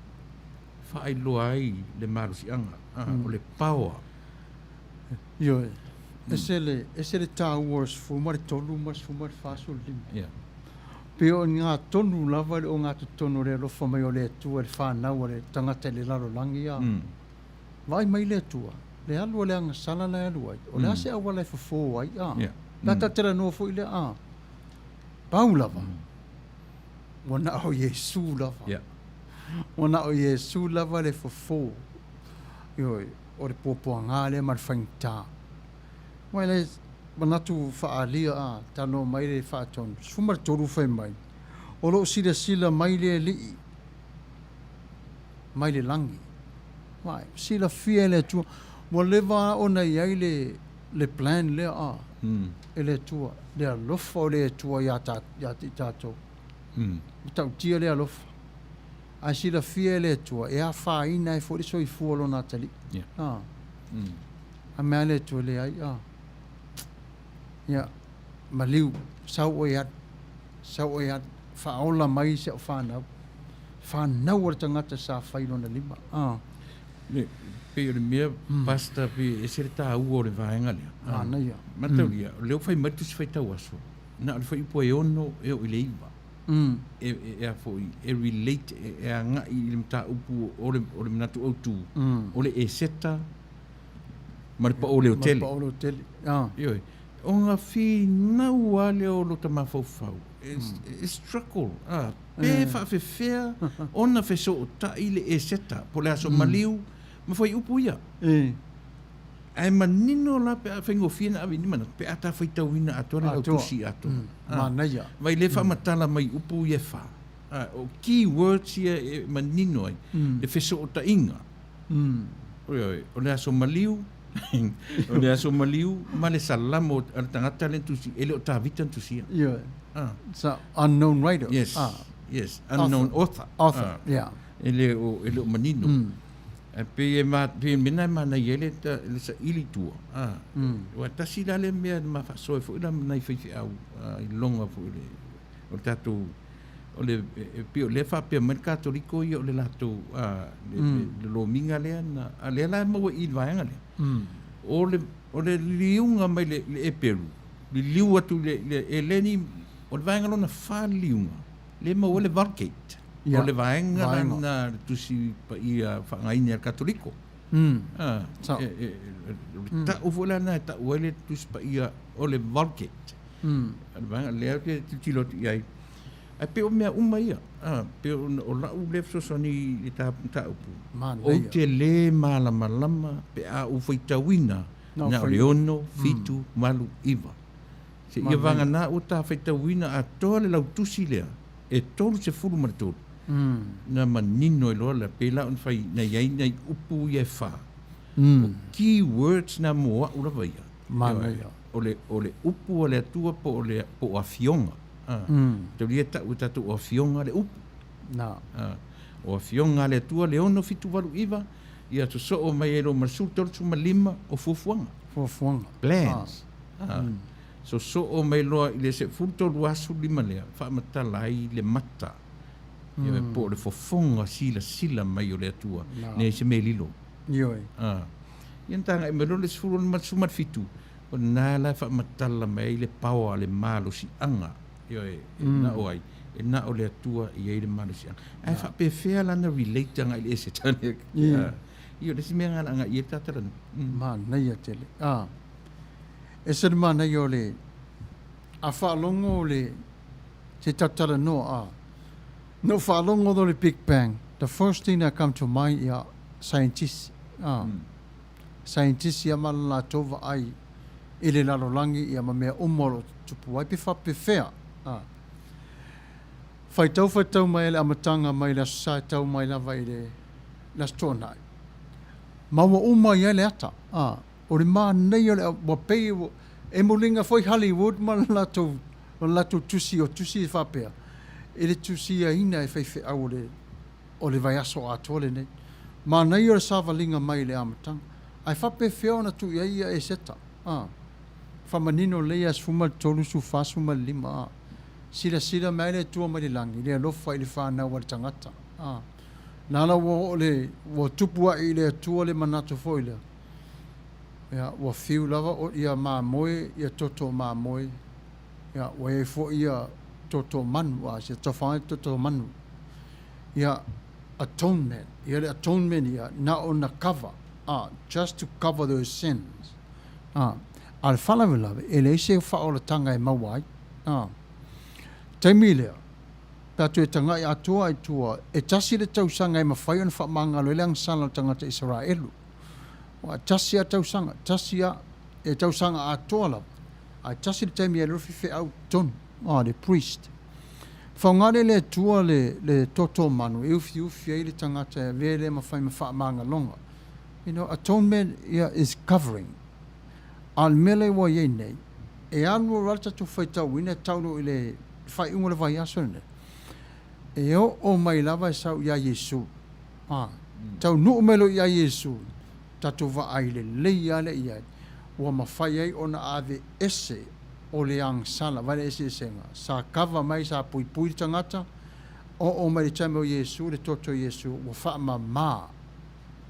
faailoa ai le malosiaga, a, o le power. Ioe. Ese le, ese le taua o le 13 ma le 14, 15. Yeah. Pei o ngā tonu lava le o ngā totonu o le alofa mai o le Atua i le whānau a le tangata i le lalolagi a. Vaai mai le Atua, le alu a le agasala la e alu ai, o le a se auala e fofo ai a. Yeah. La ta talanoa foi lea a. Pau lava. Ua na o Iesu lava. Yeah. Ua na o Iesu lava le fofo. Ioe, o le puapuaga lea ma le faigata. Aua e le manatu faaalia a talanoa mai le faatonu, 13 fai mai, o lo o silasila mai le Alii mai le lagi. Vaai, silafia e le Atua, ua leva ona i ai le, le plan lea a, e le Atua, le alofa o le Atua ia, ta, ia i tatou. Matautia le alofa. Ae silafia e le Atua, e afaina ai foi le soifua o lona atalii. Yeah. Ah. A mea le Atua leai. Ah. Ia, maliu, sau oe alu, sau oe alu, faaola mai si au fanau. Fanau a le tagata sa fai lona lima. Ah. Le, pei o le mea, Pastor, pei e ese le taua o le vaega lea. Ah, manaia. Mataulia, o lea ua fai mai le Tusi Faitau Aso, na o le fuaiupu e 6 e oo i le 9. E, e, e a foi, e relate, e, e agai i le mataupu o le, o le manatu autu, o le Eseta ma le paoleotele. Ma le paoleotele. Ah. Ioe. Ona finau lava lea o lota mafaufau, e, e struggle, ah, pe faafefea ona fesootai le Eseta, po o le aso maliu ma fuaiupu ia. E. Ae manino la pe a faigofie ona ave i ni manatu, pe a ta faitauina atoa le lautusi atoa. Manaia. Vai le faamatala mai upu ia e fa. O key words ia e manino ai, le fesootaiga. Ioe, o le aso maliu, o le aso maliu ma le salamo a le tagata lea na tusi, e le o Tavita na tusia. Ioe. It's a unknown writer. Yes. Yes, unknown author. Author, yeah. E le o, e le o manino. Ae pei e ma, pei e mena e manaia ai le, le saili tua. A, ua tasi la le mea na ma faasoa ai foi la ma nai faifeau i loga foi o le, o le tatou, o le, e pei o lea e faapea mai le Katoliko ia o le latou, a, le, le, le lomiga lea na, a lea la e maua i i le vaega lea. O le, o le liliuga mai le, le Eperu, liliu atu i le, le Eleni, o le vaega lona fa liliuga. Lea e maua ai le Vulgate. Ia. O le vaega la Vaega. lena le Tusi Paia faaaogaina e le Katoliko. Mm. A, Sao. e, e, o le tau foi la lena e tau ai le Tusi Paia o le Vulgate. O le vaega lea ou te tilotilo atu i ai. Ae pei o mea uma ia, a, pei o, o lau lea fesoasoani i le ta mataupu. Manaia. Ou te le malamalama pe a ou faitauina Na na o fai- le 6, 7, 8, 9. Seia vagana ua ta faitauina atoa le lautusi lea e 33, na manino ai loa lea, pei la ona fai, na i ai nai upu ia e fa. O key words na mo au lava ia. Manaia. O le, o le upu a le Atua po o le, po o afioga. A, taulia e tau e tatou o afioga le upu. Na. A, o afioga a le Atua le 6, 7, 8, 9, ia sosoo mai ai loa ma le 13, 15 o fuafuaga. Fuafuaga. Plans. A, sosoo mai loa i le 13 aso 5 lea, faamatala ai le mata. Ia, po o le fofoga silasila mai o le Atua, Na. nei se mea lilo. Ioe. A, ia na tagai mai loa le 16 ma le 17, o lena la e faamatala mai ai le power, le malosiaga. Ioe, e na o ai, e na o le Atua e i ai le malosiaga. Ae faapefea la ona relate agai i le Eseta lea? Ia. A, ia o le isi mea lena na agai i ai le ta talanoa. Manaia tele. A, e se le manaia o le, a faalogo o le, se tatou talanoa, a, na ou faalogo loa le Big Bang, the first thing that come to mind, ia, scientist, a, scientist ia ma le latou vaai i le lalolagi ia ma mea uma o lo o tutupu ai, pe faapefea, a. Faitau faitau mai ai le amataga mai le Aso Sa e tau mai lava i le le Aso Toonai, ma ua uma ai le ata, a, o le manaia o le, ua pei ua e muliga foi Hollywood ma le latou, o le latou tusi o tusi e faapea, i le tusiaina e faifeau o le, o le vaiaso atoa lenei. Manaia o le savaliga mai i le amataga. Ae faapefea ona tuu i ai ia Eseta, a, faamanino lelei ia 13, 14, 15, a, silasila mai ai le Atua mai le lagi, i le alofa i le fanau a le tagata, a. Na ala ua oo le, ua tupu ae i le Atua le manatu foi lea, ia, ua fiu lava o ia mamoe, ia toto mamoe, ia, ua i ai foi ia toto manu, a, si tofa ai toto manu. Ia, atonement, ia le atonement ia, na ona cover, a, just to cover those sins. A, a le faalavelave, e leai se faaolataga e maua ai. A, taimi lea, pe a toe tagai atoa ai tua, e tasi le tausaga e mafai ona faamagalo ai le agasala o le tagata Isaraelu. Ua tasi lava tausaga, tasi lava, e tausaga atoa lava, ae tasi le taimi e alu ai le faifeau i totonu, a, le priest. Faaaoga lea e le Atua le, le toto manu e ufiufi ai le tagata e avea lea ma fai ma faamagaloga. You know, atonement, ia, is covering. A o le mea lea ua i ai nei, e alu alu lava le tatou faitauina e tau loa i le faaiuga o le vaiaso lenei, e oo mai lava e sau ia Iesu. A, taunuu mai loa ia Iesu, tatou vaai lelei lava lea i ai, ua mafai ai ona aveese o le agasala, vaai le eseesega, sa kava mai, sa puipui le tagata, oo mai le taimi o Iesu, le toto o Iesu, ua faamama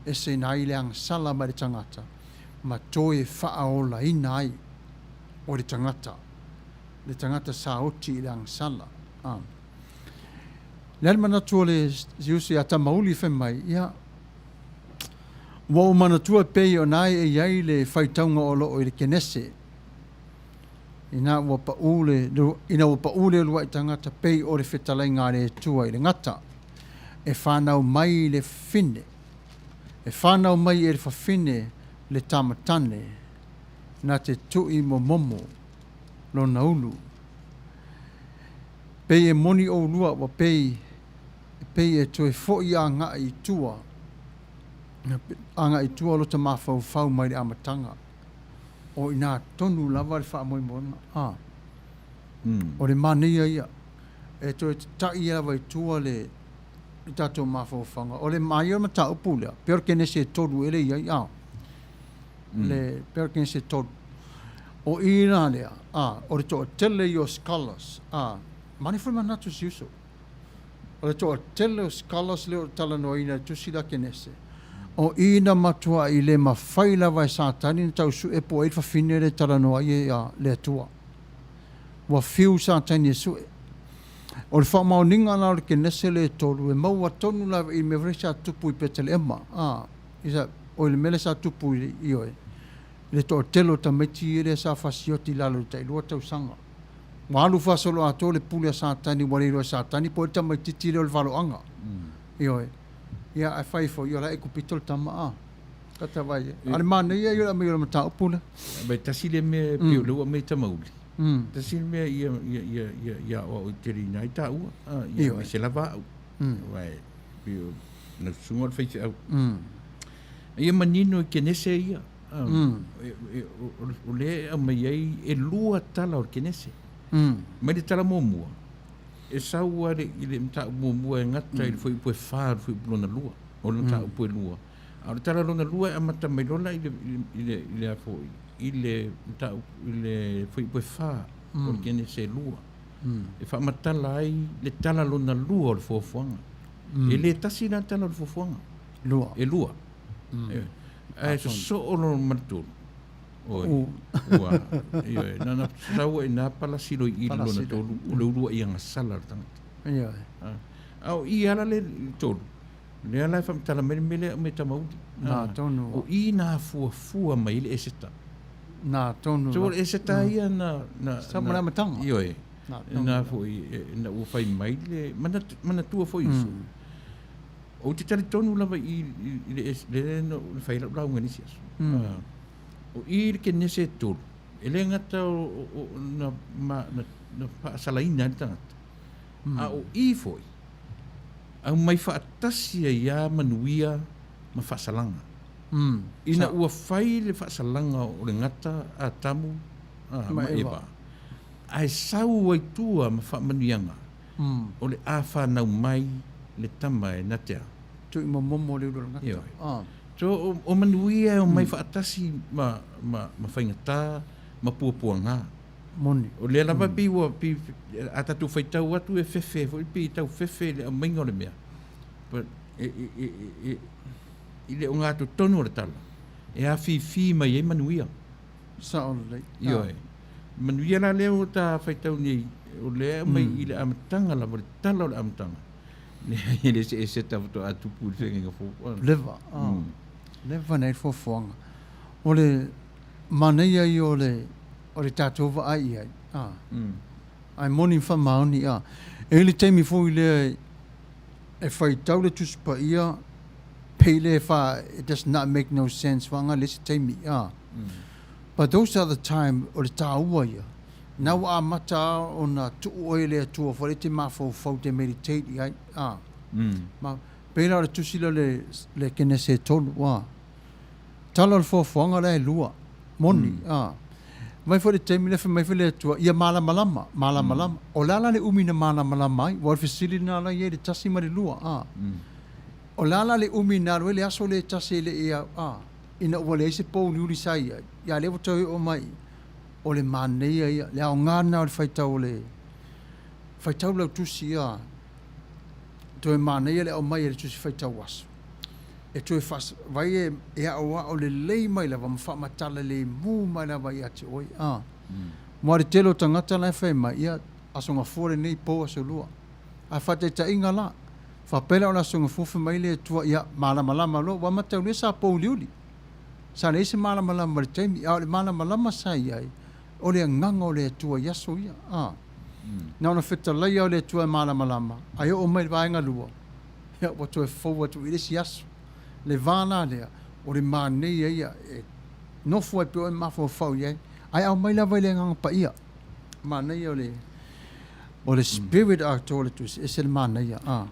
eseina ai le agasala mai le tagata, ma toe faaolaina ai o le tagata, le tagata sa oti i le agasala. A. Le a le manatu o le Siusi ia Tamauli fai mai, ia, ua ou manatua pei ona e i ai le faitauga o lo o i le Kenese, ina ua paʻū le, ina ua paʻū le uluai tagata pei o le fetalaiga a le Atua i le gata, e fanau mai le fafine, E whanau mai e le fafine le tama tane, na te tui momomo lona ulu. Pei e moni ʻolua ua pei, pei e toe foʻi agai i tua, agai i tua lota mafaufau mai le amataga. O inā tonu lava le faamoemoega. A, o le manaia ia, e toe tataʻi lava i tua le i tatou mafaufauga. O le maia o le mataupu lea, pei o le Kenese e tolu ea lea e i ai, a? Le, pei o le Kenese e tolu. O i la lea, a, o le toatele ia o scholars, a, manaia foi le manatu o si uso. O le toatele o scholars lea o talanoaina i le tusi lea a Kenese, o i na matuai le mafai lava e Satani ona tau sue po o ai le fafine lea e talanoa ai le Atua. Ua fiu Satani e sue. O le faamaoniga la o le Kenese lea e tolu, e maua tonu lava i le mea foi lea sa tupu i Peteleema, a, i sa, oi le mea lea sa tupu i, ioe, i le toatele o tamaiti ia lea sa fasioti i lalo i le tailua tausaga. Ua alu faasoloatoa le pule a Satani, ua le iloa e Satani po o ai le tamaitiiti lea o le valoaga. Ioe. Ia, ae fai foi, ia o la e Aikupito le tama, a. Tata vaai i ai. A o le manaia ia o le aumai o le mataupu lea. Ma e tasi lea mea e pei o lea ua aumai e Tamauli, tasi le mea ia, ia, ia, ia, ia aoao i tele ina ai taua, a, ia, aemaise lava au. Aua e pei o lau susuga o le faifeau. Ia manino i Kenese ia, a, o lea e aumai ai e lua tala o le Kenese. Mai le tala muamua, e sau lava i le mataupu muamua e gata i le fuaiupu e fa o le fuaiupu lona lua, o le mataupu e lua. A o le tala lona lua e amata mai loa la i le, i le, i le a foi, i le mataupu, i le fuaiupu e fa o le Kenese e lua. E faamatala ai le tala lona lua o le fuafuaga. E le tasi la le tala o le fuafuaga. Lua. E lua. Ae sosoo loa ma le tolu. Oi, ua, ioe, na ona sau ai i ina palasi loa i i le lona tolu, o le uluai agasala o le tagata. Ioe. A o i ala le tolu, lea la e faamatala mai le mea lea e aumai e Tamauli. Nā tonu. O i na fuafua mai ai le Eseta. Nā tonu. So o le Eseta ia na... na Sa mo le amataga. Ioe. Nā tonu. Na foi, na ua fai mai le, manatua foi uso. Ou te talitonu lava i, i, i le, le, le, na fai lau lauga i nisi aso. O i le Kenese e tolu, e le gata o, o, o na, ma, na, na faasalaina ai le tagata, a o i foi, aumai faatasi ai lava manuia ma faasalaga. Ina ua fai le faasalaga o le gata a Atamu ma Eva, ae sau ai tua ma faamanuiaga, o le a fanau mai le tama e na te a? Tuuimomomo le ulu o le gata. Ioe. So, o, o manuia e omai faatasi ma, ma, ma faigata ma puapuaga. Moni. O lea lava pei ua, pei, a tatou faitau atu e fefe foi, pei e tau fefe i le aumaiga o le mea. But, e, e, e, e, i le ogatotonu o le tala, e afifi mai ai manuia. Sao lelei. Ioe. Manuia la lea ua ta faitau nei, o lea e aumai i le amataga lava, le tala o le amataga. E le eseese ta faatoa tupu i le feagaiga fou. Leva, leva na i le fuafuaga. O le manaia ia o le, o le tatou vaai i ai, ae moni ma faamaoni, e i ai le taimi foi lea e faitau le Tusi Paia, pei lea e fa, it does not make no sense, faaaoga le isi taimi, But those are the time, o le tāua ia, na ua amata lava ona tuu oe e le Atua foi lea e te mafaufau te meditate i ai, a. Ma, pei la o le tusi lea o le, le Kenese e tolu, a. Tala o le fuafuaga la e lua, moni, a. Mai foi le taimi lea fai mai foi le Atua, ia malamalama, malamalama. O le a la le umi na malamalama ai? Aua o le fesili lena la e i ai le tasi ma le lua, a. O le a la le umi na alu ai le aso lea e tasi e le i au, a. Ina ua leai se pouliuli sa i ai, ia lea ua toe oo mai, o le manaia ia, le aoga lena o le faitau o le, faitau lau tusi ia, toe manaia le aumai e le tusi faitau aso, e toe faas, vai e, e aoao lelei mai lava ma faamatala lemu mai lava ia te oe, a. Aua o le tele o tagata la e fai mai, ia, Aso Gafua lenei, po Aso Lua. A faataitaiga la, faapea la o le Aso Gafua fai mai le Atua, ia, malamalama loa, ua mataulia sa pouliuli. Sa leai se malamalama i le taimi, a o le malamalama sa i ai, o le agaga o le Atua i aso ia. A. Na ona fetalai lava o le Atua e malamalama, ae oo mai i le vaega lua, ia, ua toe fou atu i le isi aso. Le va la lea, o le manaia ia e nofo ai pea oe ma mafaufau i ai, ae aumai lava i le Agaga Paia. Manaia o le o le spirit atoa o le tusi, ese le manaia. A.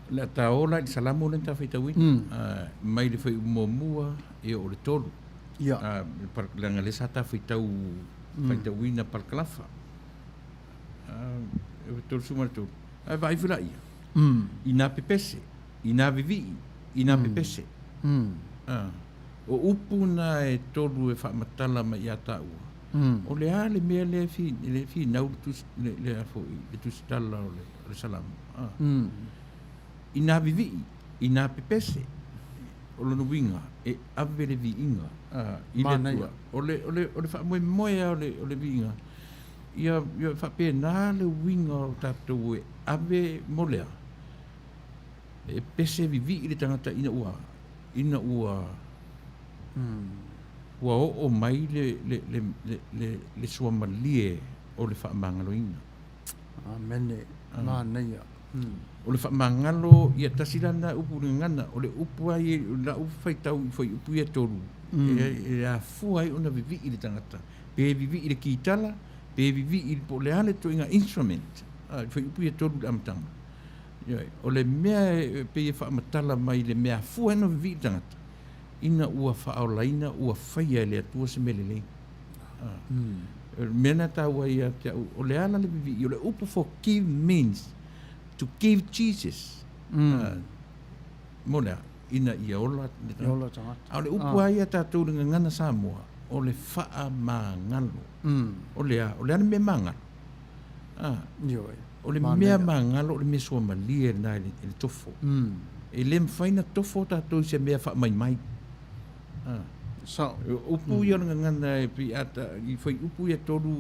O le a ta oo la i le Salamo lea na ta faitauina, mai le fuaiupu muamua e oo i le tolu. Ia. Leaga lea sa ta faitau, faitauina parakalafa. E 33. Ae vaai foi laia, i nā pepese, i nā vivii, i nā pepese. O upu na e tolu e faamatala mai ia taua, o le a le mea lea e finau le tusi, le a foi, le tusitala o le Salamo. I nā vivii, i nā pepese, o lona uiga, e ave le viiga i le Atua. O le, o le, o le faamoemoe lava o le, o le viiga. Ia, ia faapena le uiga o tatou e ave mo le a? E pese vivii le tagata ina ua, ina ua, ua oo mai le, le, le, le, le, le suamalie o le faamagaloina. Amene. Manaia. O le faamagalo, ia tasi la lena upu i le gagana, o le upu lava ia, o lau faitau i fuaiupu ia e tolu, e, e afua ai ona vivii le tagata, pe vivii i le kitala, pe vivii i po o le a le ituaiga instrument, a, i fuaiupu ia e tolu i le amataga. Ioe. O le mea e pei e faamatala mai le mea afua ai ona vivii le tagata, ina ua faaolaina, ua faia e le Atua se mea lelei. O le mea lena e taua ai ia te au, o le ala le vivii, o le upu forgive means to give Jesus. Mo le a? Ina ia ola le tagata. A o le upu lava ia a tatou i le gagana Samoa, o le faamagalo. O le a? O le a le mea magalo? O le mea magalo o le mea suamalie lena i le tofo. E le mafai ona tofo tatou i se mea faamaimai. Sao. Upu ia o le gagana e pei a ta, i fuaiupu ia e tolu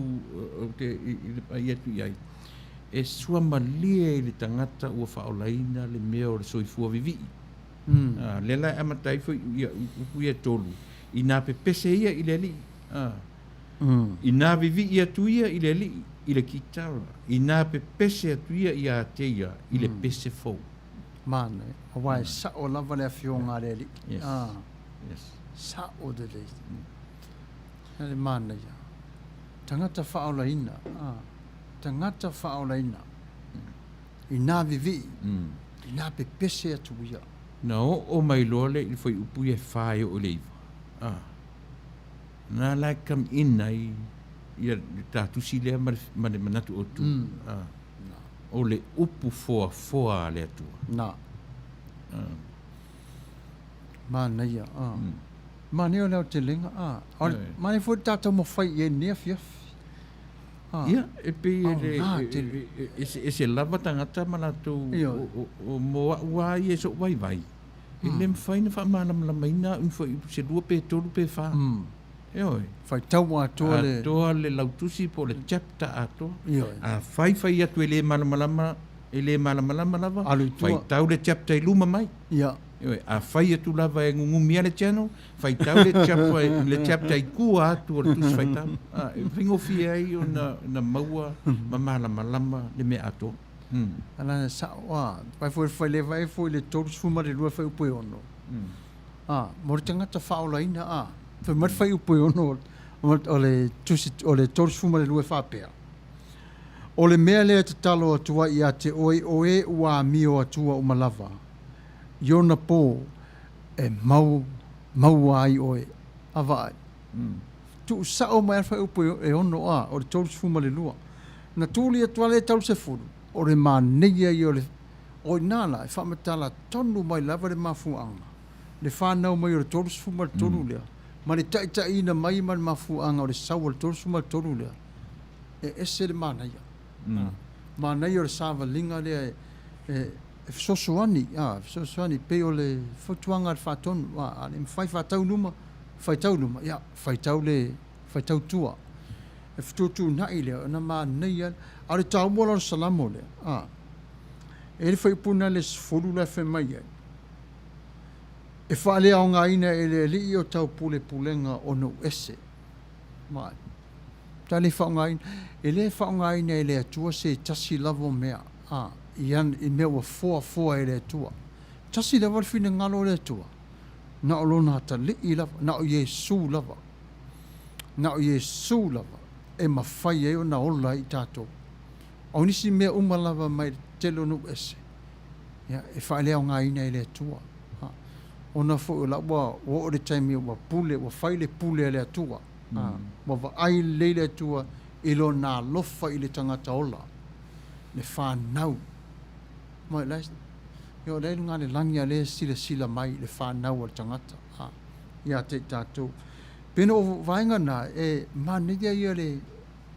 ou te i le pai atu i ai, e suamalie i le tagata ua faaolaina le mea o le soifua vivii. A, lea la e amata ai foi ia upu ia e tolu, inā pepese ia i le Alii, a, inā vivii atu ia i le Alii i le kitara, inā pepese atu ia iā te ia i le pese fou. Manaia, aua e sao lava le afioga a le Alii. Yes. Ah. Yes. Sao lelei. E le manaia. Tagata faaolaina. Ah. Tagata faaolaina. Inā vivii. Inā pepese atu ia. Na oo mai loa lea i le fuaiupu ia e fa e oo i le iva. Ah. Na la e come in ai ia le ta tusi lea ma le, ma le manatu autu. Ah. O le upu foafoa a le Atua. Na. Manaia, a. Manaia o le aotelega, a. O le, manaia foi le tatou mafai i ai i lenei afiafi. A. Ia, e pei e le, eseese lava tagata ma latou, o, mo au lava ia i so'u vaivai, e le mafai ona faamalamalamaina au ni se lua pe tolu pe fa. Ioe. Faitau atoa le. Atoa le lautusi po o le chapter atoa. Ioe. Afai fai atu e le malamalama, e le malamalama lava, Alu i tua. faitau le chapter i luma mai. Ia. Ioe. Afai atu lava e gugumi lava le channel, faitau le chapter, le chapter i tua atu o le tusi faitau. A, e faigofie ai ona, ona maua ma malamalama le mea atoa. Ala sao, a, pai foi fai le vai foi le 32 fuaiupu e ono. A, mo le tagata faaolaina, a, fai mai le fuaiupu e ono o le tusi, o le 32 e faapea, O le mea lea e tatalo atu ai ia te oe, o e ua amio atua uma lava, i ona pō e mau, maua ai oe. A vaai. Tuusao mai a le fuaiupu e ono, a, o le 32. Na tuli atu lava le 30, o le manaia ia o le O i ina la, e faamatala tonu mai lava le mafuaaga, le fanau mai o le 33 lea, ma le taitaiina mai ma le mafuaaga o le sau o le 33 lea, e ese le manaia. Manaia o le savaliga lea e, e, e fesoasoani, a, fesoasoani, pei o le fautuaga a le Faatonu, a, a le mafai faatau luma, faitau luma, ia, faitau le, faitau tua. E fetuutuunai lea, ona manaia, a o le taua la o le Salamo lea, a, E le fuaiupu na le 10 la e fai mai ai, E faaleaogaina e le Alii o taupulepulega o nuu ese. Mai. Ta le faaaogaina, e le faaaogaina e le Atua se tasi lava o mea, a, i ana, i mea ua foafoa e le Atua. Tasi lava le finagalo o le Atua, na o Lona atalii lava, na o Iesu lava, na o Iesu lava e mafai ai ona ola ai i tatou. O nisi mea uma lava mai le tele o nuu ese, ia, e faaleaogaina e le Atua. A, ona foi o la ua oo le taimi ua pule, ua fai le pule a le Atua. A, ua vaai lelei le Atua i Lona alofa i le tagata ola, le fanau. Ma o la e, ia o la e i luga o le lagi a o lea e silasila mai i le fanau a le tagata, a, ia te i tatou. Pei o vaega na, e manaia ia le,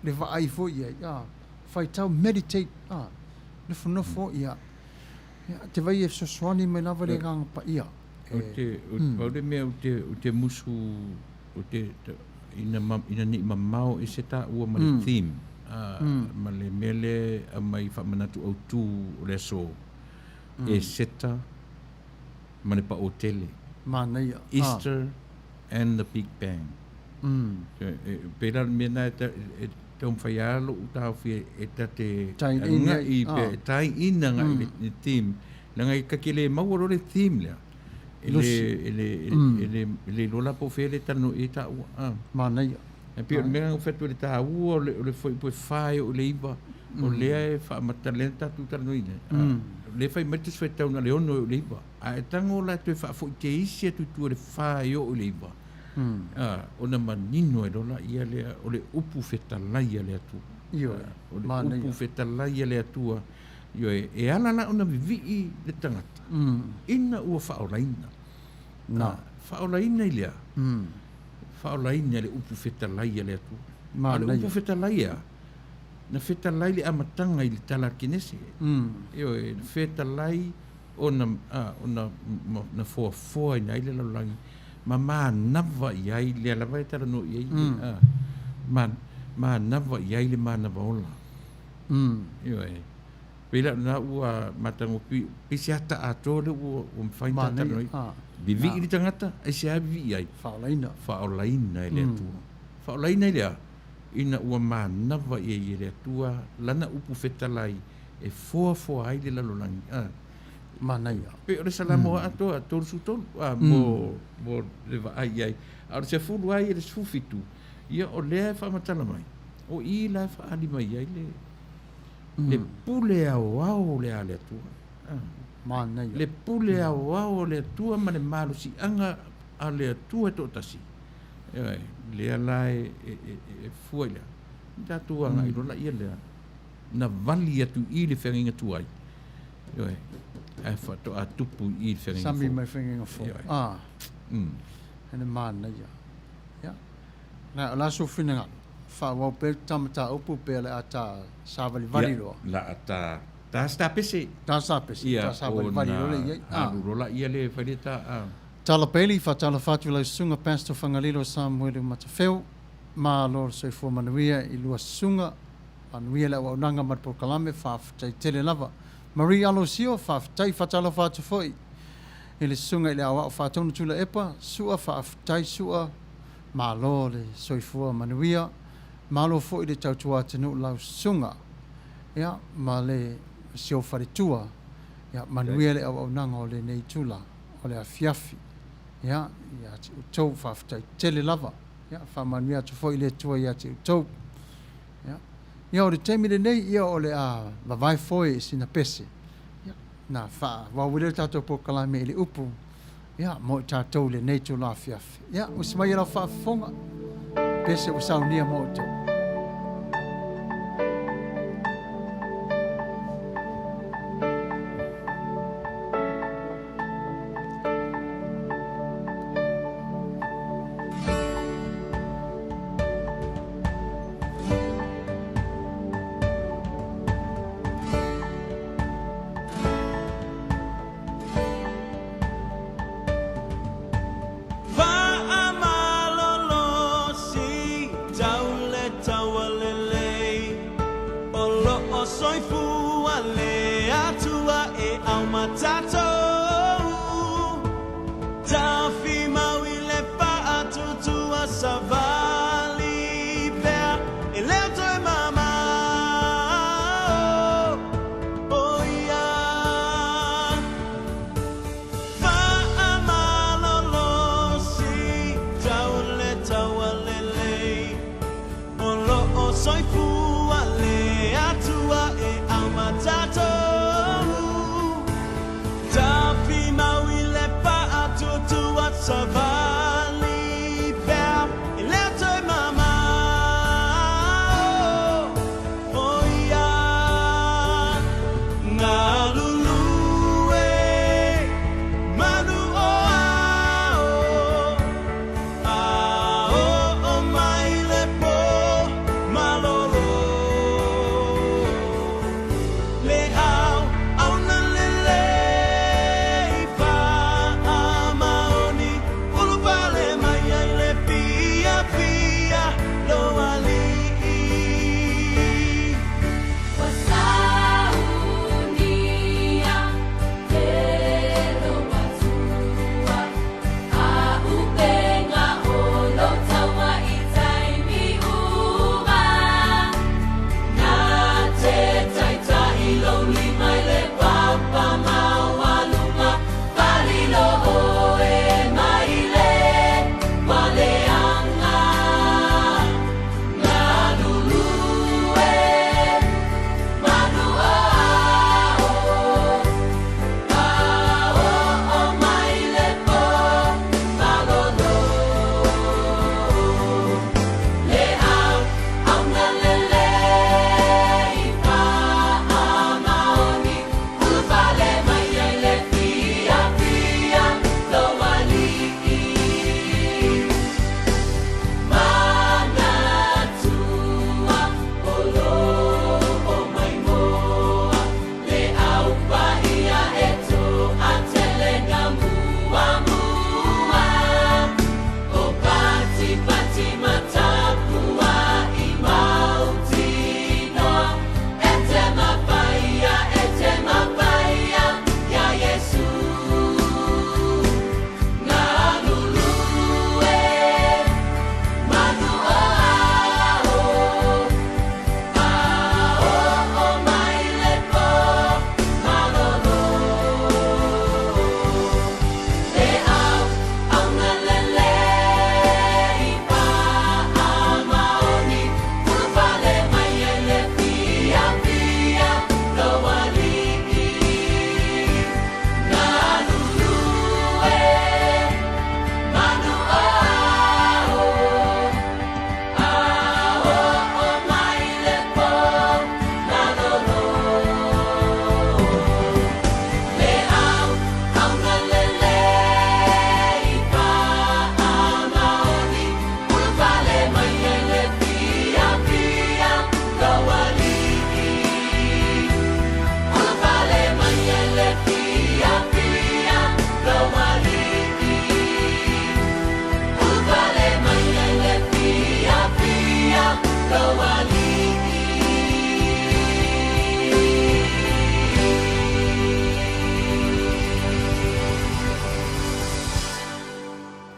le vaai foi i ai, a, faitau, meditate, a, nofonofo, ia, ia, te vai e fesoasoani mai lava le Agaga Paia. Ou te, pau le mea ou te, ou te musu, ou te, ina, ina nei mamao ese taua ma le theme. Ma le mea lea e aumai faamanatu autu o le aso, Eseta ma le pao tele. Manaia. Easter and the Big Bang. E pei la o le mea lena e taumafai lava lou taofi e ta te agai pe tie in agai i le theme, leaga e ta te le maua loa le theme lea, e le, e le, e le, e le iloa la po o fea le talanoa i ai taua. Manaia. E pei o le mea lena na ou fai atu ai i le taua o le, o le fuaiupu e 4 e oo i le 9, o lea e faamata, lea na tatou talanoaina ai. O lea e fai mai le Tusi Faitau na o le 6 e oo i le 9, ae tago la e toe faafoi te isi atu i tua i le 4 e oo i le 9, ona manino ai loa laia lea o le upu fetalai a le Atua. Ioe. O le upu fetalai a le Atua, ioe, e ala la ona vivii le tagata, ina ua faaolaina. Na. Faaolaina i le a? Faaolaina i le upu fetalai a le Atua. A o le upu fetalai e a? Na fetalai le amataga i le tala a le Kenese. Ioe, na fetalai ona, ona na foafoaina ai le lalolagi ma manava i ai, lea lava e talanoa i ai, ma, manava i ai le manava ola. Ioe. Pei la o lena ua matagofie, pei se ata atoa lea ua mafai ona talanoa ai. Vivii le tagata, aisea vivii ai? Faaolaina. Faaolaina e le Atua. Faaolaina i le a? Ina ua manava i ai e le Atua lana upu fetalai e foafoa ai le lalolagi. Manaia. Pei o le Salamo atoa 33 mo, mo le vaai i ai. A o le 10 ai e le 17, ia o lea e faamatala mai, o i la e faaali mai ai le, le pule aoao lea a le Atua. Manaia. Le pule aoao a le Atua ma le malosiaga a le Atua e toatasi. Ioe, lea la e, e, e, e fua i lea. Tatou agai loa laia lea. Na vali atu i le feagaiga tuai. Ioe, ae faatoa tupu i le feagaiga fou. Sami mai feagaiga fou. Ah. E le manaia. Ia. Na, o le a sou finagalo? Faaauau pea le ta mataupu pe o le a ta savalivali loa? Ia, la a ta, ta se ta pese. Ta sa pese, ta savalivali loa lea i ai. Ia, ona alu loa laia lea e fai le ta, a. Tala Bailey, Faatalofa atu i lau susuga Pastor Fagalilo Samuelu Matafeo, malo le soifua manuia i lua susuga, manuia le auaunaga ma le polokalame, faafetai tele lava. Marie Alosio, faafetai, faatalofa atu foi i le susuga i le Aoao Faatonu Tuilaepa, Sua, faafetai Sua, Malo le soifua manuia, malo foi le tautua atunuu lau susuga, ia, ma le si ou faletua, ia, manuia le auaunaga o lenei itula o le afiafi, ia, ia te outou, faafetai tele lava, ia, faamanuia atu foi le Atua ia te outou. Ia, ia o le taimi lenei, ia, o le a vavae foe i sina pese, ia, na faaauau ai lea o le tatou polokalame i le upu, Ia, mo i tatou i lenei itula afiafi. Ia, usi mai e lau faafofoga, pese ua saunia mo outou.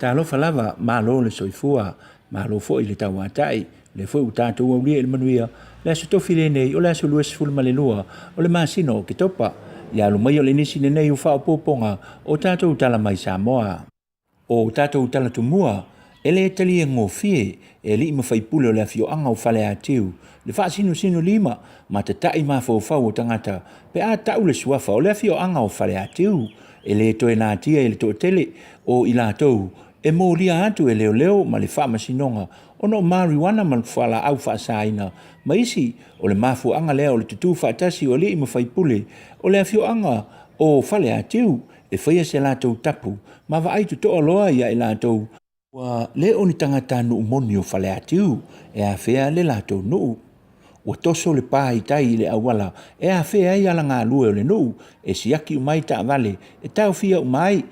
Talofa lava, malo le soifua, malo foi le tauatai, o lea foi ua tatou aulia i le manuia le aso tofi lenei o le aso 22 o le masina o Oketopa. Ia alo mai o le nisi lenei o faaopoopoga o tatou tala mai Samoa. O tatou tala tumua, e le talia gofie e alii ma faipule o le afioaga o Faleatiu le faasinosino lima ma tata'i mafaufau o tagata pe a ta'u le suafa o le afioaga o Faleatiu. E le toe natia i le toatele o i latou e molia atu e leoleo ma le faamasinoga ona o mariuana ma le fualaau faasaina ma isi. O le mafuaaga lea o le tutū faatasi o alii ma faipule o le afioaga o Faleatiu e faia se latou tapu ma vaai totoa loa ia i latou ua le o ni tagatanuu moni o Faleatiu e afea le latou nuu. Ua toso le pa i tai i le auala e afea ai alagalue o le nuu e siaki uma ai taavale e taofia uma ai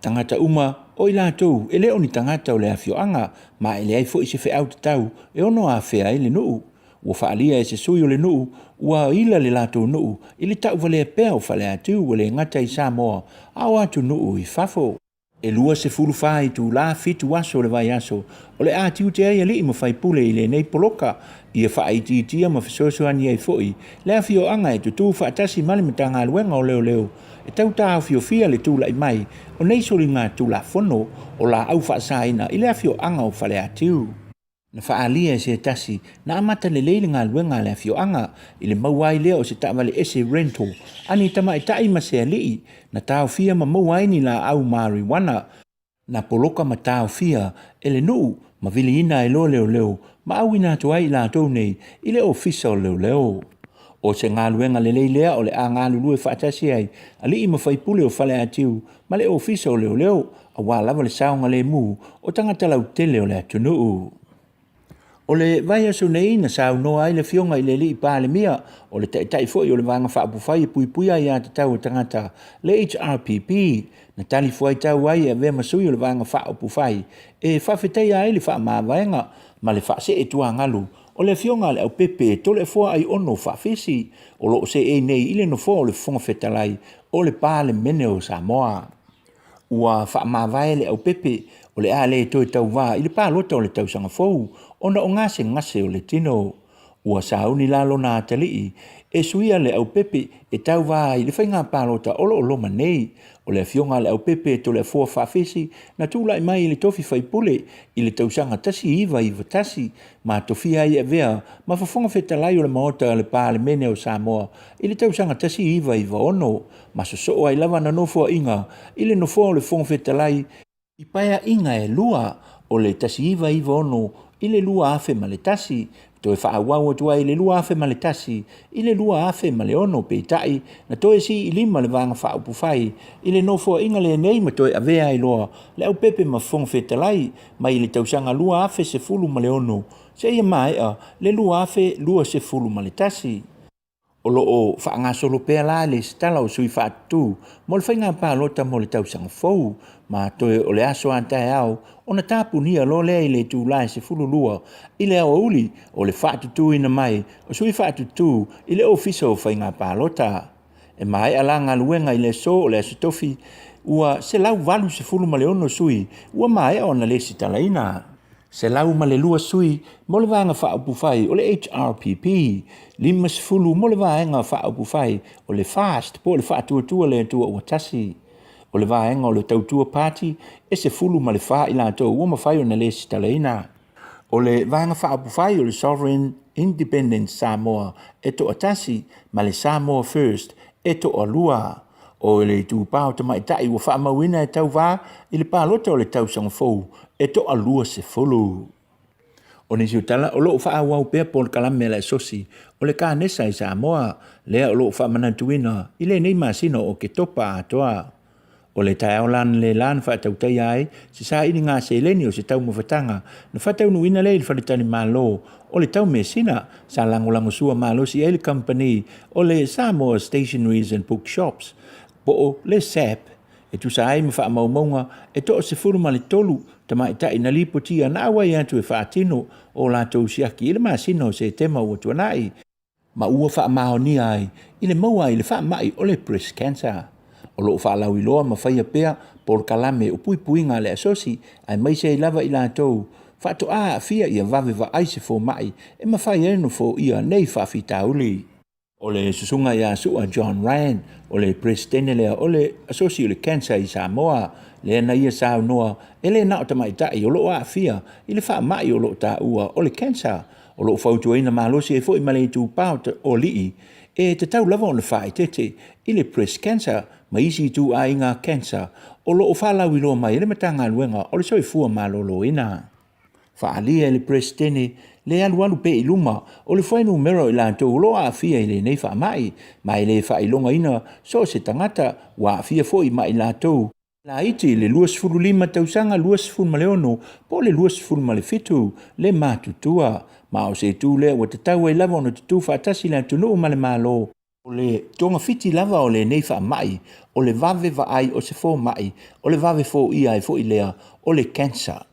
tagata uma o i latou e le o ni tagata o le afioaga ma e leai foi se feau tatau e ono afea ai le nuu. Ua faaalia e se sui o le nuu ua ila le latou nuu i le tauvalea pea o Faleatiu ua le gata i Samoa a o atunuu i fafo. E 24 itula 7 aso o le vaiaso o le a tiute ai alii ma faipule i lenei poloka ia faaitiitia ma fesoasoani ai foi le afioaga e tutū faatasi ma le Matagaluega o Leoleo e tau taofiofia le tulai mai o nei soligatulafono o laau faasaina i le afioaga o Faleatiu. Na faaalia e se tasi na amata lelei le galuega a le afioaga i le maua ai lea o se taavale ese rental a ni tamaitai ma se alii na taofia ma maua ai ni laau marijuana. Na poloka ma taofia e le nuu ma viliina ai loa leoleo ma auina atu ai i latou nei i le ofisa o leoleo. O se galuega lelei lea o le a galulue faatasi ai alii ma faipule o Faleatiu ma le ofisa o leoleo aua lava le saogalemu o tagata lautele o le atunuu. O le vaiaso nei na saunoa ai le Afioga i le Alii Palemia, o le Taitai foi o le Vaega Faaupufai e Puipuia Aiatatau a Tagata, le HRPP, na talifuaitau ai e avea ma sui o le Vaega Faaupufai e faafetaia ai le faamavaega ma le faasee tuagalu o le Afioga a le Aupepe Toleafoa Aiono Faafisi, o lo o seei nei i le Nofoa o le Fofoga Fetalai o le Palemene o Samoa. Ua faamavae le Aupepe o le a le toe tauvā i le palota o le tausaga fou ona o gasegase o le tino. Ua sauni la lona atalii e suia le Aupepe e tauvā ai i le faiga palota o lo o loma nei. O le Afioga a le Aupepe Toleafoa Faafisi na tulai mai i le tofi faipule i le tausaga 1991 ma tofia ai e avea ma Fofoga Fetalai o le Maota o le Palemene o Samoa i le tausaga 1996 ma sosoo ai lava ana nofoaiga i le Nofoa o le Fofoga Fetalai i paeaiga e lua o le 1996 i le 2001, toe faaauau atu ai i le 2001 i le 2006. Peitai, na toe sii i lima le Vaega Faaupufai i le nofoaiga lenei ma toe avea ai loa le Aupepe ma Fofoga Fetalai mai le tausaga 2016 seia maea le 2021. O lo o faagasolo pea la le lesitala o sui faatutu mo le faiga palota mo le tausaga fou, ma toe o le aso a taeao ona tapunia loa lea i le itula e 12 i le aoauli o le faatutuina mai o sui faatutu i le Ofisa o Faiga Palota. E maea la galuega i le aso o le Aso Tofi ua 186 sui ua maea ona lesitalaina. 102 sui mo le Vaega Faaupufai o le HRPP, 50 mo le Vaega Faaupufai o le FAST po o le Faatuatua le Atua Ua Tasi. O le Vaega o le Tautua Party e 14 i latou ua mafai ona lesitalaina. O le Vaega Faaupufai o le Sovereign Independent Samoa e toatasi ma le Samoa First e toalua. O le itupa o tamaitai ua faamauina e tauvā i le palota o le tausaga fou e toalua sefulu. O nisi o tala o lo o faaauau pea polokalame a le Asosi o le Kanesa i Samoa, lea o lo o faamanatuina i lenei masina o Oketopa atoa. O le taeao la na le la na faatautaia ai se sailiga seleni o se taumafataga na faataunuuina lea i le faletalimalo o le Taumeasina sa lagolagosua malosi ai le kamupani o le Samoa Stationeries and Bookshops po o le SAP e tusa ai ma faamaumauga e 13 tamaitai na lipotia na auai atu e faatino o latou siaki i le masina o Setema ua tuanai ma ua faamaonia ai i le maua ai le faamai o le breast cancer. O lo o faalauiloa ma faia pea polokalame o puipuiga a le asosi aemaise ai lava i latou faatoa aafia ia vave vaai se fomai e mafai ai ona foia nei faafitauli. O le susuga ia Su'a John Ryan, o le Peresetene lea o le Asosi o le Cancer i Samoa, lea na ia saunoa e le na o tamaitai o lo o aafia i le faamai o lo o taua o le cancer. O lo o fautuaina malosi ai foi ma le itupa o alii e tatau lava ona faaeteete i le breast cancer ma isi ituaiga cancer o lo o faalauiloa mai e le Matagaluega o le Soifua Maloloina. Faaalia e le Peresetene le alualu pea i luma o le fuainumera o i latou o lo o aafia i lenei faamai, ma e le faailogaina so o se tagata ua aafia foi ma i latou laiti i le 25 tausaga, 26 po o le 27 le matutua. Ma o se itu lea ua tatau ai lava ona tutū faatasi le atunuu ma le Malo. O le togafiti lava o lenei faamai, o le vave vaai o se fomai, o le vave foia ai foi lea o le cancer.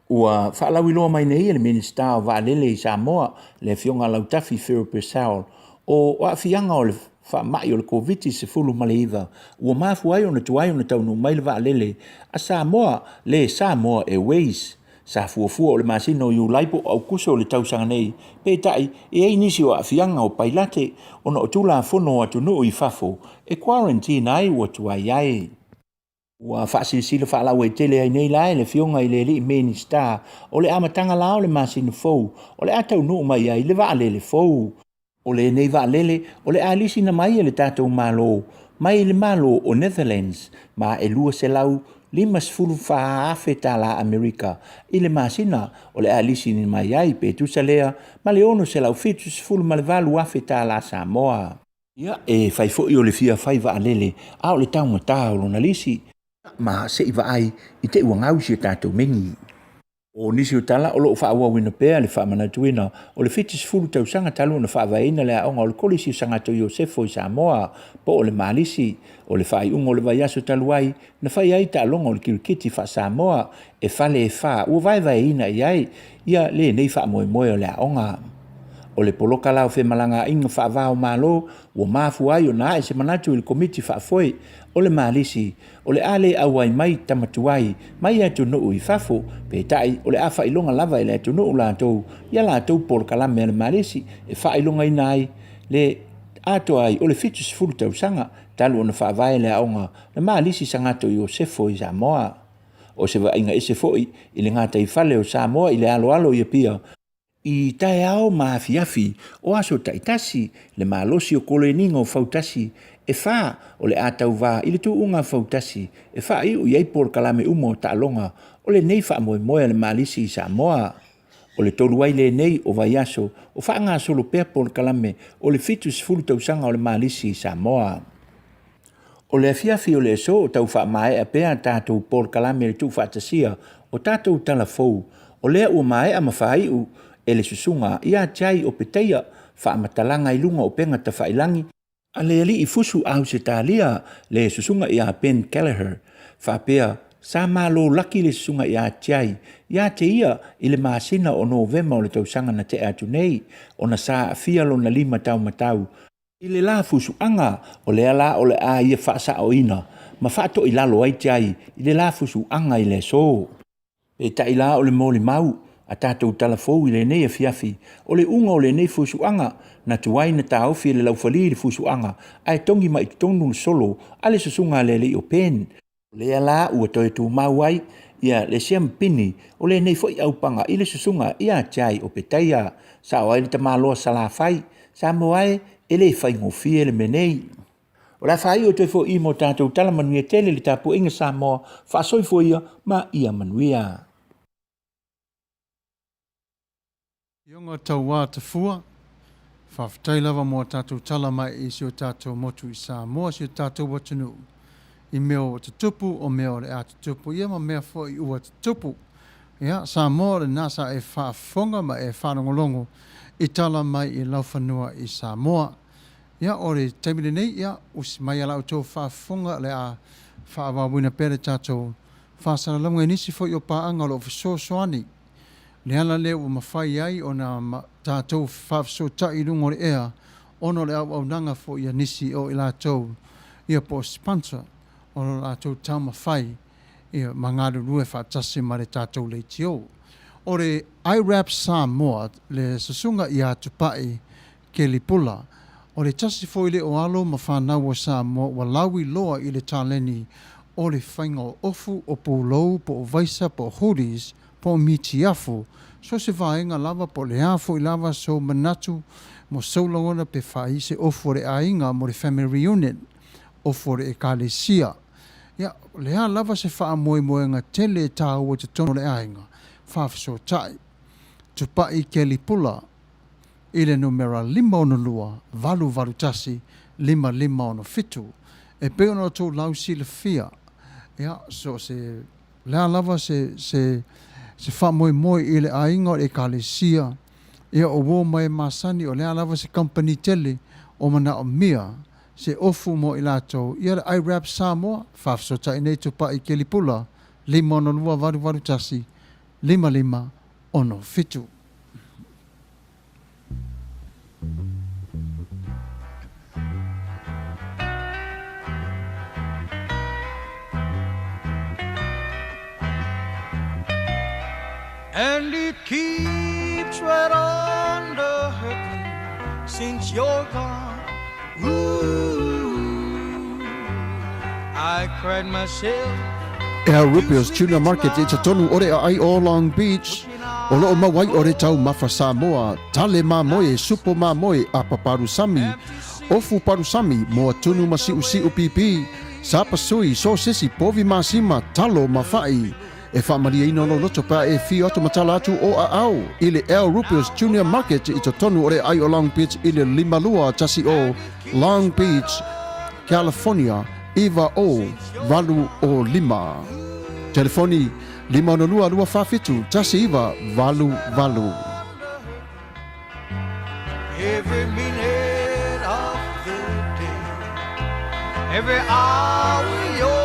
Ua faalauiloa mai nei e le Minisita o Vaalele i Samoa, le Afioga Lautafi Phil Purcell, o aafiaga o le faamai o le Koviti-19 ua mafua ai ona tuai ona taunuu mai le vaalele a Samoa, le Samoa Airways. Sa fuafua o le masina o Iulai po o Aukuso o le tausaga nei, peitai, e i ai nisi o aafiaga o pailate ona o tulafono o atunuu i fafo e quarantine ai ua tuai ai. Ua faasilasila faalauaitele ai nei la e le Afioga i le alii Minisita o le amataga la o le masina fou o le a taunuu mai ai le vaalele fou. O lenei vaalele o le a lisina mai e le tatou Malo mai le Malo o Netherlands ma e $254,000 tala Amerika i le masina o le a lisina mai ai pe tusa lea ma le $678,000 tala Samoa. Ia, e fai foi o le fia fai vaalele a o le taugata o lona lisi. Ma se i vaai i te i ua gau si a tatou megi. O nisi o tala o lo o faaauauina pea le faamanatuina o le 70 tausaga talu ona faavaeina le aoga o le Kolisi o Sagato Iosefo i Samoa po o le Malisi. O le faaiuga o le vaiaso talu ai na fai ai taaloga o le kirikiti faa-Samoa e fale e fa ua vaevaeina i ai ia lenei faamoemoe o le aoga. O le poloka la o femalagaaiga faava-o-Malo ua mafua ai ona ae se manatu i le Komiti Faafoe o le Malisi o le a le auai mai tama tuai mai atunuu i fafo, peitai o le a faailoga lava e le atunuu latou ia latou polokalame a le Malisi e faailogaina ai le atoa ai o le 70 tausaga talu ona faavae le aoga na Malisi Sagato Iosefo i Samoa. O se vaaiga ese foi i le gataifale o Samoa i le aloalo i Apia, I taeao ma afiafi o aso taitasi, le malosi o koleniga o fautasi e fa o le a tauvā i le tuuga fautasi e faaiu i ai polokalame uma o taaloga o lenei faamoemoe a le Malisi i Samoa. O le tolu ai lenei o vaiaso o faagasolo pea polokalame o le 70 tausaga o le Malisi i Samoa. O le afiafi o le aso o tau faamaea pea tatou polokalame i le tuufaatasia o tatou tala fou, o lea ua maea ma faaiu e le susuga ia Jai Opetaia faamatalaga i luga o upega tafailagi a le alii fusu Ausetalia le susuga ia Ben Kelleher, faapea sa malo laki le susuga ia Jai ia te ia i le masina o Novema o le tausaga na tea atu nei ona sa aafia lona lima taumatau I le la fusuaga, o lea la o le a ia faasaoina ma faatoilalo ai Jai i le la fusuaga i le aso. Peitai la o le molimau a tatou tala fou i lenei afiafi, o le uga o lenei fusuaga, na tuai na taofi e le laufali le fusuaga ae togi mai i totonu le solo a le susuga a le alii o Pen. O lea la ua toe tumau ai ia le siamupini o lenei foi aupaga i le susuga ia Jai Opetaia. Sao ai le tamaloa Salafai, Samoa e, e le faigofie le mea nei. O le a faaiu atu ai foi i mo tatou tala manuia tele le tapuaiga Samoa, faasoifua ia ma ia manuia. Ioga Tauā Tafua, Faafetai lava mo a tatou tala mai i si o tatou motu i Samoa, si o tatou atunuu, i mea ua tutupu, o mea o le a tutupu, ia ma mea foi ua tutupu. Ia, Samoa, o lena sa e faafofoga ma e faalogologo i tala mai i laufanua i Samoa. Ia, o le taimi lenei, ia, usi mai a la outou faafofoga o le a faaauauina pea le tatou faasalalauga i nisi foi o paaga o lo o fesoasoani. Le ala lea ua mafai ai ona tatou faafesootai i luga o le ea ona o le auaunaga foi a nisi o i latou ia po o sponsor o lo latou taumafai ia ma galulue faatasi ma le tatou leitio. O le IRAP Samoa, le susuga ia Tupai Kelipula, o le tasi foi lea o alo ma fanau o Samoa ua lauiloa i le taleni o le faiga o ofu, o pulou, po o vaisa, po o hoodies, po o mitiafu, so o se vaega lava po o le a foi lava sou manatu mo sou lagona pe fai se ofu o le aiga mo le family reunion, ofu o le ekalesia. Ia, o le a lava se faamoemoega tele e tāua i totonu o le aiga, faafesootai, Tupai Kelipula i le numera 562 881 5567. E pei ona outou lausilafia, ia, so o se le a lava se, se, se faamoemoe i le aiga o le Ekalesia, ia o uo mai e masani, o le a lava se kamupani tele o manaomia se ofu mo i latou, ia le IRAP Samoa, faafesootai nei Tupai Kelipula, 562 881 5567. And it keeps right on the hurting since you're gone. Ooh, I cried myself Al Rupio's Tuna Market i totonu o le aai o Long Beach, o loo mau ai o le taumafa Samoa, tale mamoe, supo mamoe, apa palusami, ofu palusami, moa tunu ma siusiu pipī, sapasui, sosesi, povi masima, talo ma fa'i. E faamalieina lou loto pe a e afio atu ma tala atu o aao i le Al Rupio's Junior Market i totonu o le aai o Long Beach i le 5210 Long Beach, California 90805. Telefoni 562 247 1988. Every minute of the day, every hour you're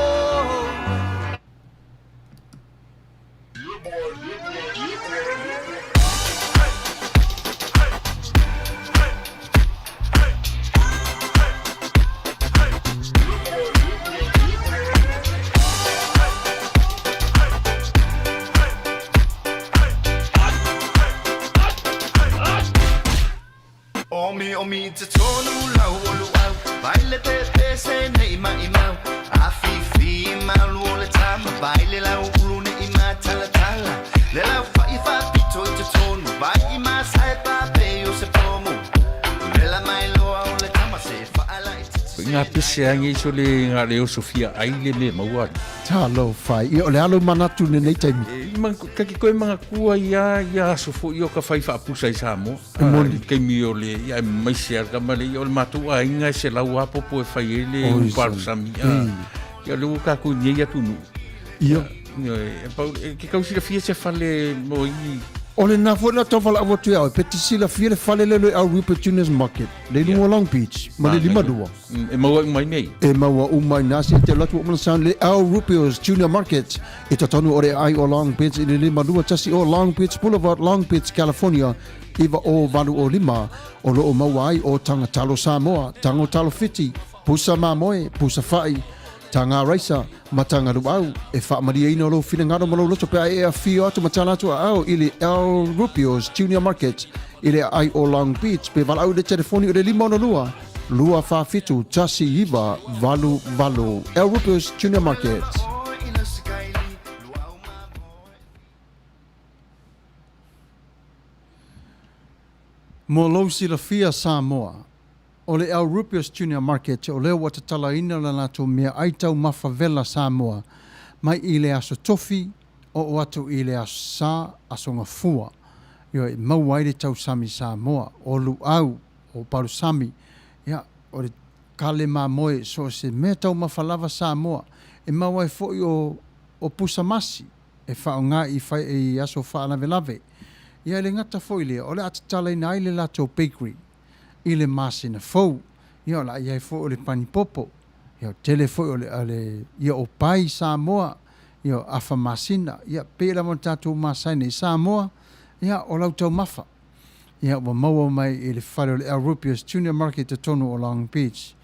Omi omi te tonu lau o luau Vai le te te se nei mai mau A fi fi malu o le tama Vai le lau ulu ne i ma tala tala Le lau fa i fa pito i te tonu Vai i ma sai pa pe o se pomu Le la mai loa o le tama se fa ala i te Ngā pese angi so le ngā leo Sofia ai le me maua. Talofa, ia o le alo manatu lenei taimi. E, ma, ka ki koe mga kua ia, ia aso fo i o ka whai whaapusa i Samoa. E moni. I keimi o le, ia e mai se arka ma le, ia o le mātou a inga e se lau apopo e whai e le Oi, uparu son. sami. Ia le ua kākou nei atu nu. Ia. Ia, e, pau, e, ke kau silafia se fale mo i... O le na foi na tau whalaau atu ia oe, pe te silafia le fale lele au Rupert Junior's Market, le luga o Long Beach, ma le lima lua. E maua uma i nei. E maua uma i nā se te alu atu o mana sound le Al Rupio's Junior Market i totonu o le aai o Long Beach i le 521 o Long Beach Boulevard, Long Beach, California, 90805, o lo o maua ai o Taga Talo Samoa, Tago Talo Fiti, Pusa Mamoe, Pusa Fa'i, Taga Raisa, ma Taga Luau. E faamalieina lou finagalo ma lou loto pe a e afio atu ma tala atu aao i le Al Rupio's Junior Market i le aai o Long Beach pe valaau i le telefoni o le 562 247 1988. Al Rupio's Junior Market. Mo lou silafia Samoa, o le Al Rupius Junior Market o lea ua tatalaina le latou meaai taumafa vela Samoa mai i le Aso Tofi oo atu i le Aso Sa, Aso Gafua, ioe, e maua ai le tausami Samoa, o luau, o palusami, ia, o le kale mamoe, so o se mea taumafa lava Samoa, e maua ai foi o, o pusa masi e faaaoga i fai, i aso faalavelave. Ia, e le gata foi lea, o le a tatalaina ai le latou bakery i le masina fou, ia o le a i ai foi o le panipopo, ia o tele foi o le, o le ia o pai Samoa, ia o afa masina, ia pei lava ona tatou masaina i Samoa, ia o lau taumafa. Ia ua maua mai i le fale o le Al Rupius Junior Market i totonu o Long Beach.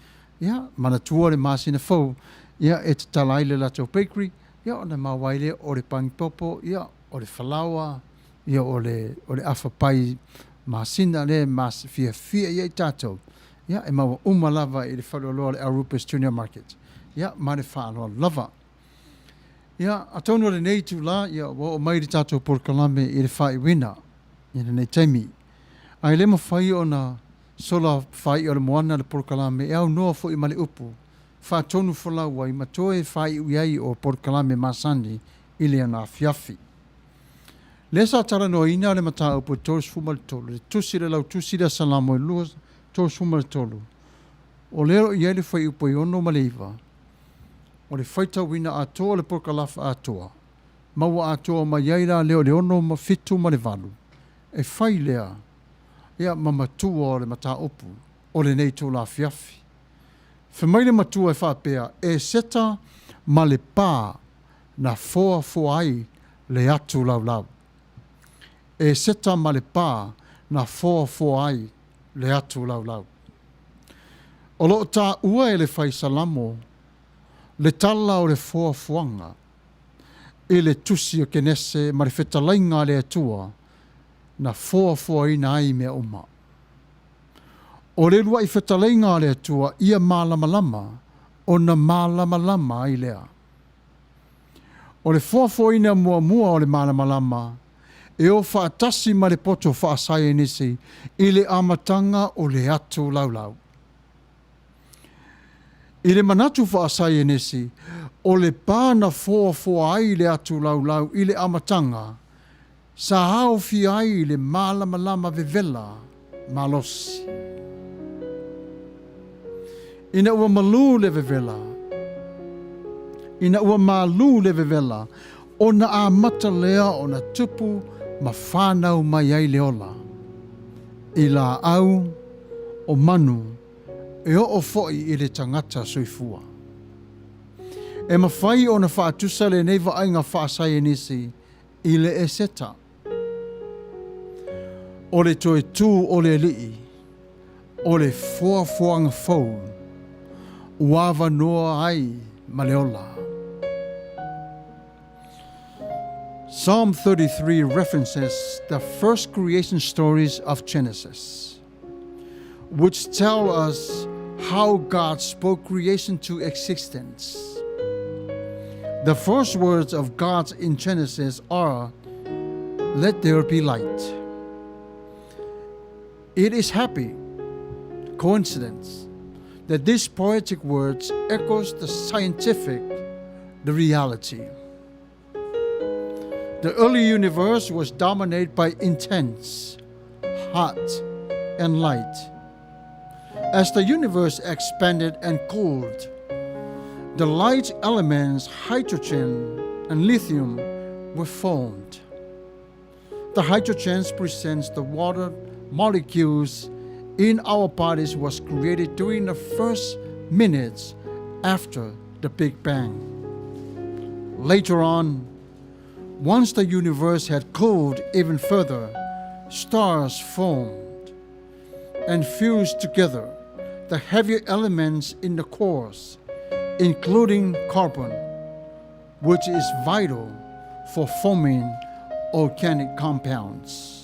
Ia, manatua le masina fou, ia, e tatala ai le latou bakery, ia, ona maua ai lea o le pagipopo, ia, o le falaoa, ia, o le, o le afa pai masina lea e mas, fiafia i ai tatou. Ia, e maua uma lava i le faleoloa o le Arupas Junior Market. Ia, ma le faaaloalo lava. Ia, atonu o lenei itulā, ia, ua oo mai le tatou polokalame i le faaiuina i lenei taimi. Ae le mafai ona sola faai'a o le moana le polokalame e aunoa foi ma le upu faatonu folau ai ma toe faaiu i ai o polokalame masani i le ana afiafi. Lea sa talanoaina le mataupu e 33, le tusi le lautusi lea Salamo e 33, o lea o lo o i ai le fuaiupu e 6 ma le 9, o le faitauina atoa o le polokalafa atoa, ma ua atoa mai ai la lea o le 6 ma 7 ma le 8, e fai lea, ia, ma matua o le mataupu o lenei itula afiafi. Fai mai le matua e faapea, E seta ma le pa na foafoa ai le atu laulau. E seta ma le pa na foafoa ai le atu laulau. O lo o taua e le Fai Salamo le tala o le foafoaga i le Tusi o Kenese ma le fetalaiga a le Atua na foafoaina ai mea uma. O le uluai fetalaiga a le Atua ia malamalama ona malamalama ai lea. O le foafoaina muamua o le malamalama e o faatasi ma le poto faasaienisi i le amataga o le atu laulau. I le manatu faasaienisi, o le pa na foafoa ai le atu laulau i le amataga, sa aofia ai le malamalama vevela malosi. Ina ua malū le vevela, ina ua malū le vevela, ona amata lea ona tupu ma fanau mai ai le ola, i laau, o manu, e oo foi i le tagata soifua. E mafai ona faatusa lenei vaaiga faasaienisi i le Eseta. O le toe tū o le Alii, o le foafoaga fou ua avanoa ai ma le ola. Psalm 33 references the first creation stories of Genesis, which tell us how God spoke creation to existence. The first words of God in Genesis are, Let there be light. It is happy coincidence that these poetic words echoes the scientific, the reality. The early universe was dominated by intense, hot, and light. As the universe expanded and cooled, the light elements hydrogen and lithium were formed. The hydrogen presents the water molecules in our bodies was created during the first minutes after the Big Bang. Later on, once the universe had cooled even further, stars formed and fused together the heavier elements in the cores, including carbon, which is vital for forming organic compounds.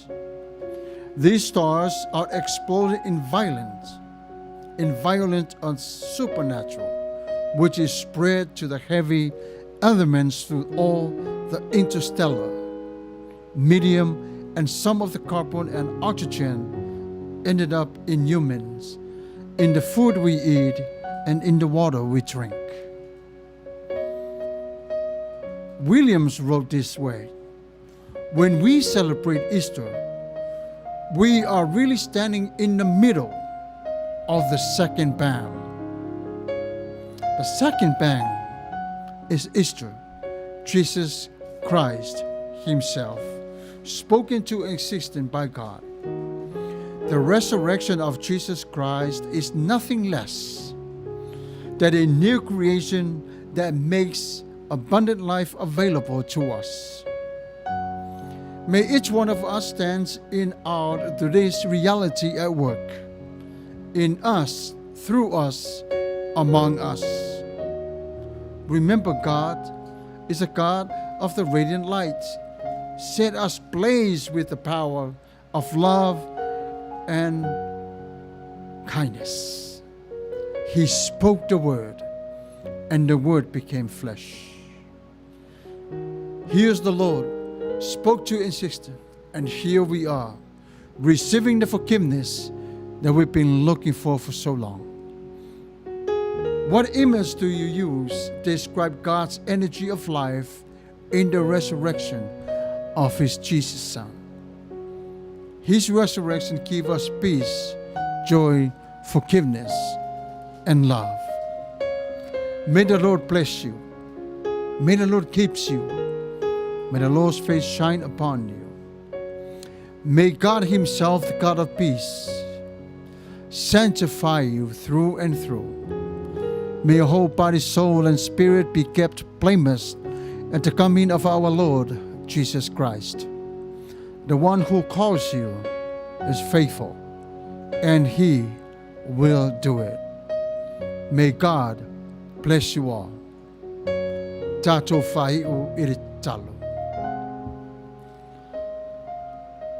These stars are exploded in violent, in violent and supernatural, which is spread to the heavy elements through all the interstellar medium, and some of the carbon and oxygen ended up in humans, in the food we eat, and in the water we drink. Williams wrote this way When we celebrate Easter, we are really standing in the middle of the second bang. The second bang is Easter, Jesus Christ Himself, spoken to existence by God. The resurrection of Jesus Christ is nothing less than a new creation that makes abundant life available to us. May each one of us stand in our today's reality at work, in us, through us, among us. Remember, God is a God of the radiant light. Set us blaze with the power of love and kindness. He spoke the word, and the word became flesh. Here's the Lord spoke to insistent, and here we are, receiving the forgiveness that we've been looking for for so long. What image do you use to describe God's energy of life in the resurrection of His Jesus Son? His resurrection gives us peace, joy, forgiveness, and love. May the Lord bless you. May the Lord keep you. May the Lord's face shine upon you. May God Himself, the God of peace, sanctify you through and through. May your whole body, soul, and spirit be kept blameless at the coming of our Lord Jesus Christ. The one who calls you is faithful, and he will do it. May God bless you all. Tatou faaiu i le tatalo.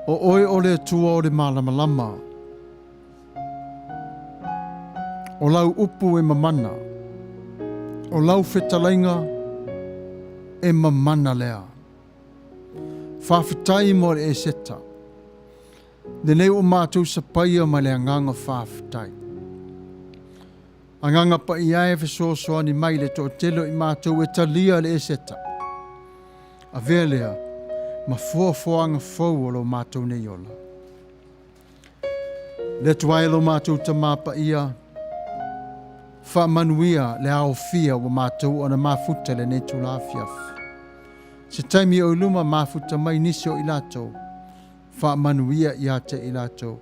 O oe o le Atua o le malamalama. O lau upu e mamana. O lau fetalaiga e mamana lea. Faafetai mo le Eseta. Lenei ua matou sapaia ma le agaga faafetai. Agaga Paia e fesoasoani mai le toatele o i matou e talia le Eseta. Avea lea ma foafoaga fou o lo matou nei ola. Le Atua e lo matou Tamā Paia, faamanuia le aofia ua matou ona mafuta i lenei itula afiafi. Se taimi o i luma mafuta mai nisi o i latou, faamanuia ia te i latou.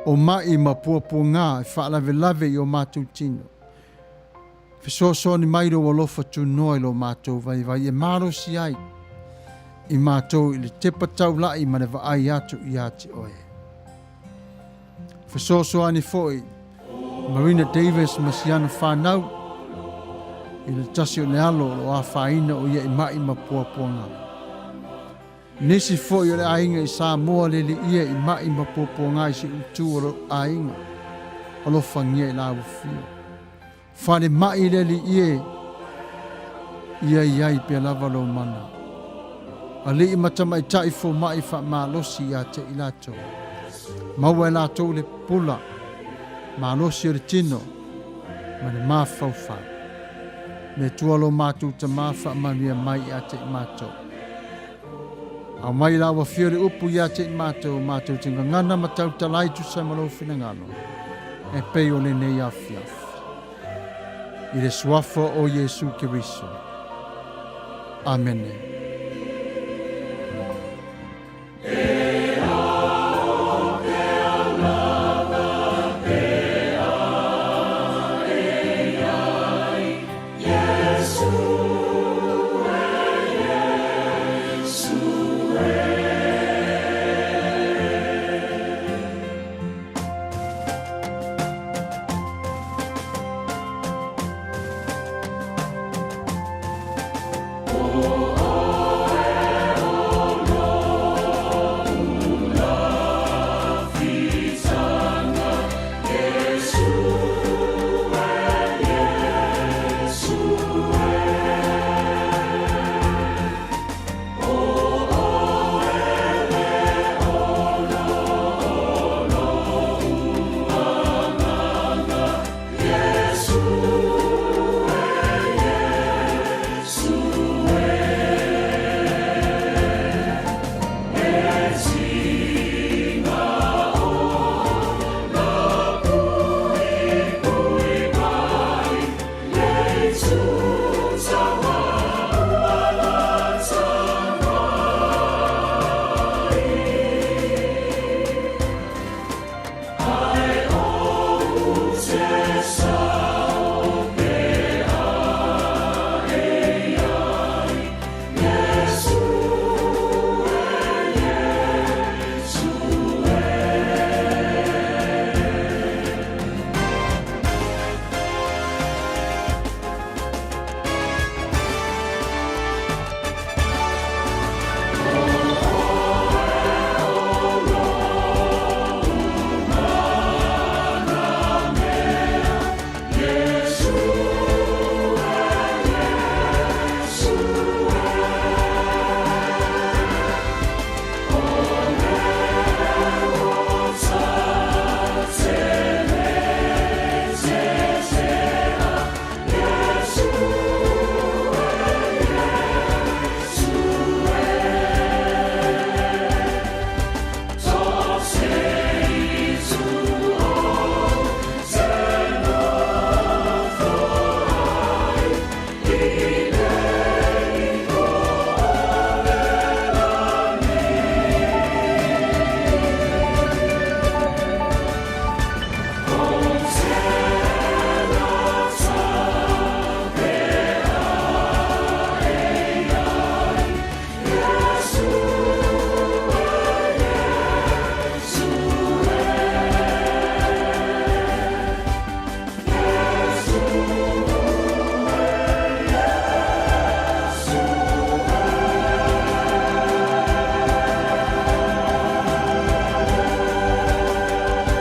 O maʻi ma puapuagā e faalavelave i o matou tino. Fesoasoani mai lou alofa tunoa i lo matou vaivai e malosi ai i matou i le tepa taulaʻi ma le vaai atu ia te oe. Fesoasoani foi Marina Davis ma si ana fanau i le tasi o le alo o lo afaina o ia i maʻi ma puapuagā. Nisi foi o le aiga i Samoa le liia i maʻi ma puapuagā i si utu o lou aiga. Alofagia i la ua Fale maʻi le alii e ia i ai pea lava lou mana. Alii ma tamaitai fomaʻi faamalosi ia te i latou. Maua e latou le pula malosi o le tino ma le mafaufau. Le Atua lo matou Tama faamanuia mai ia te i matou. Aumai la ua fio le upu ia te i matou, matou te gagana ma tautala ai tusa ma lou finagalo, e pei o lenei afiafi. I le Suafa o Iesu Keriso. Amene.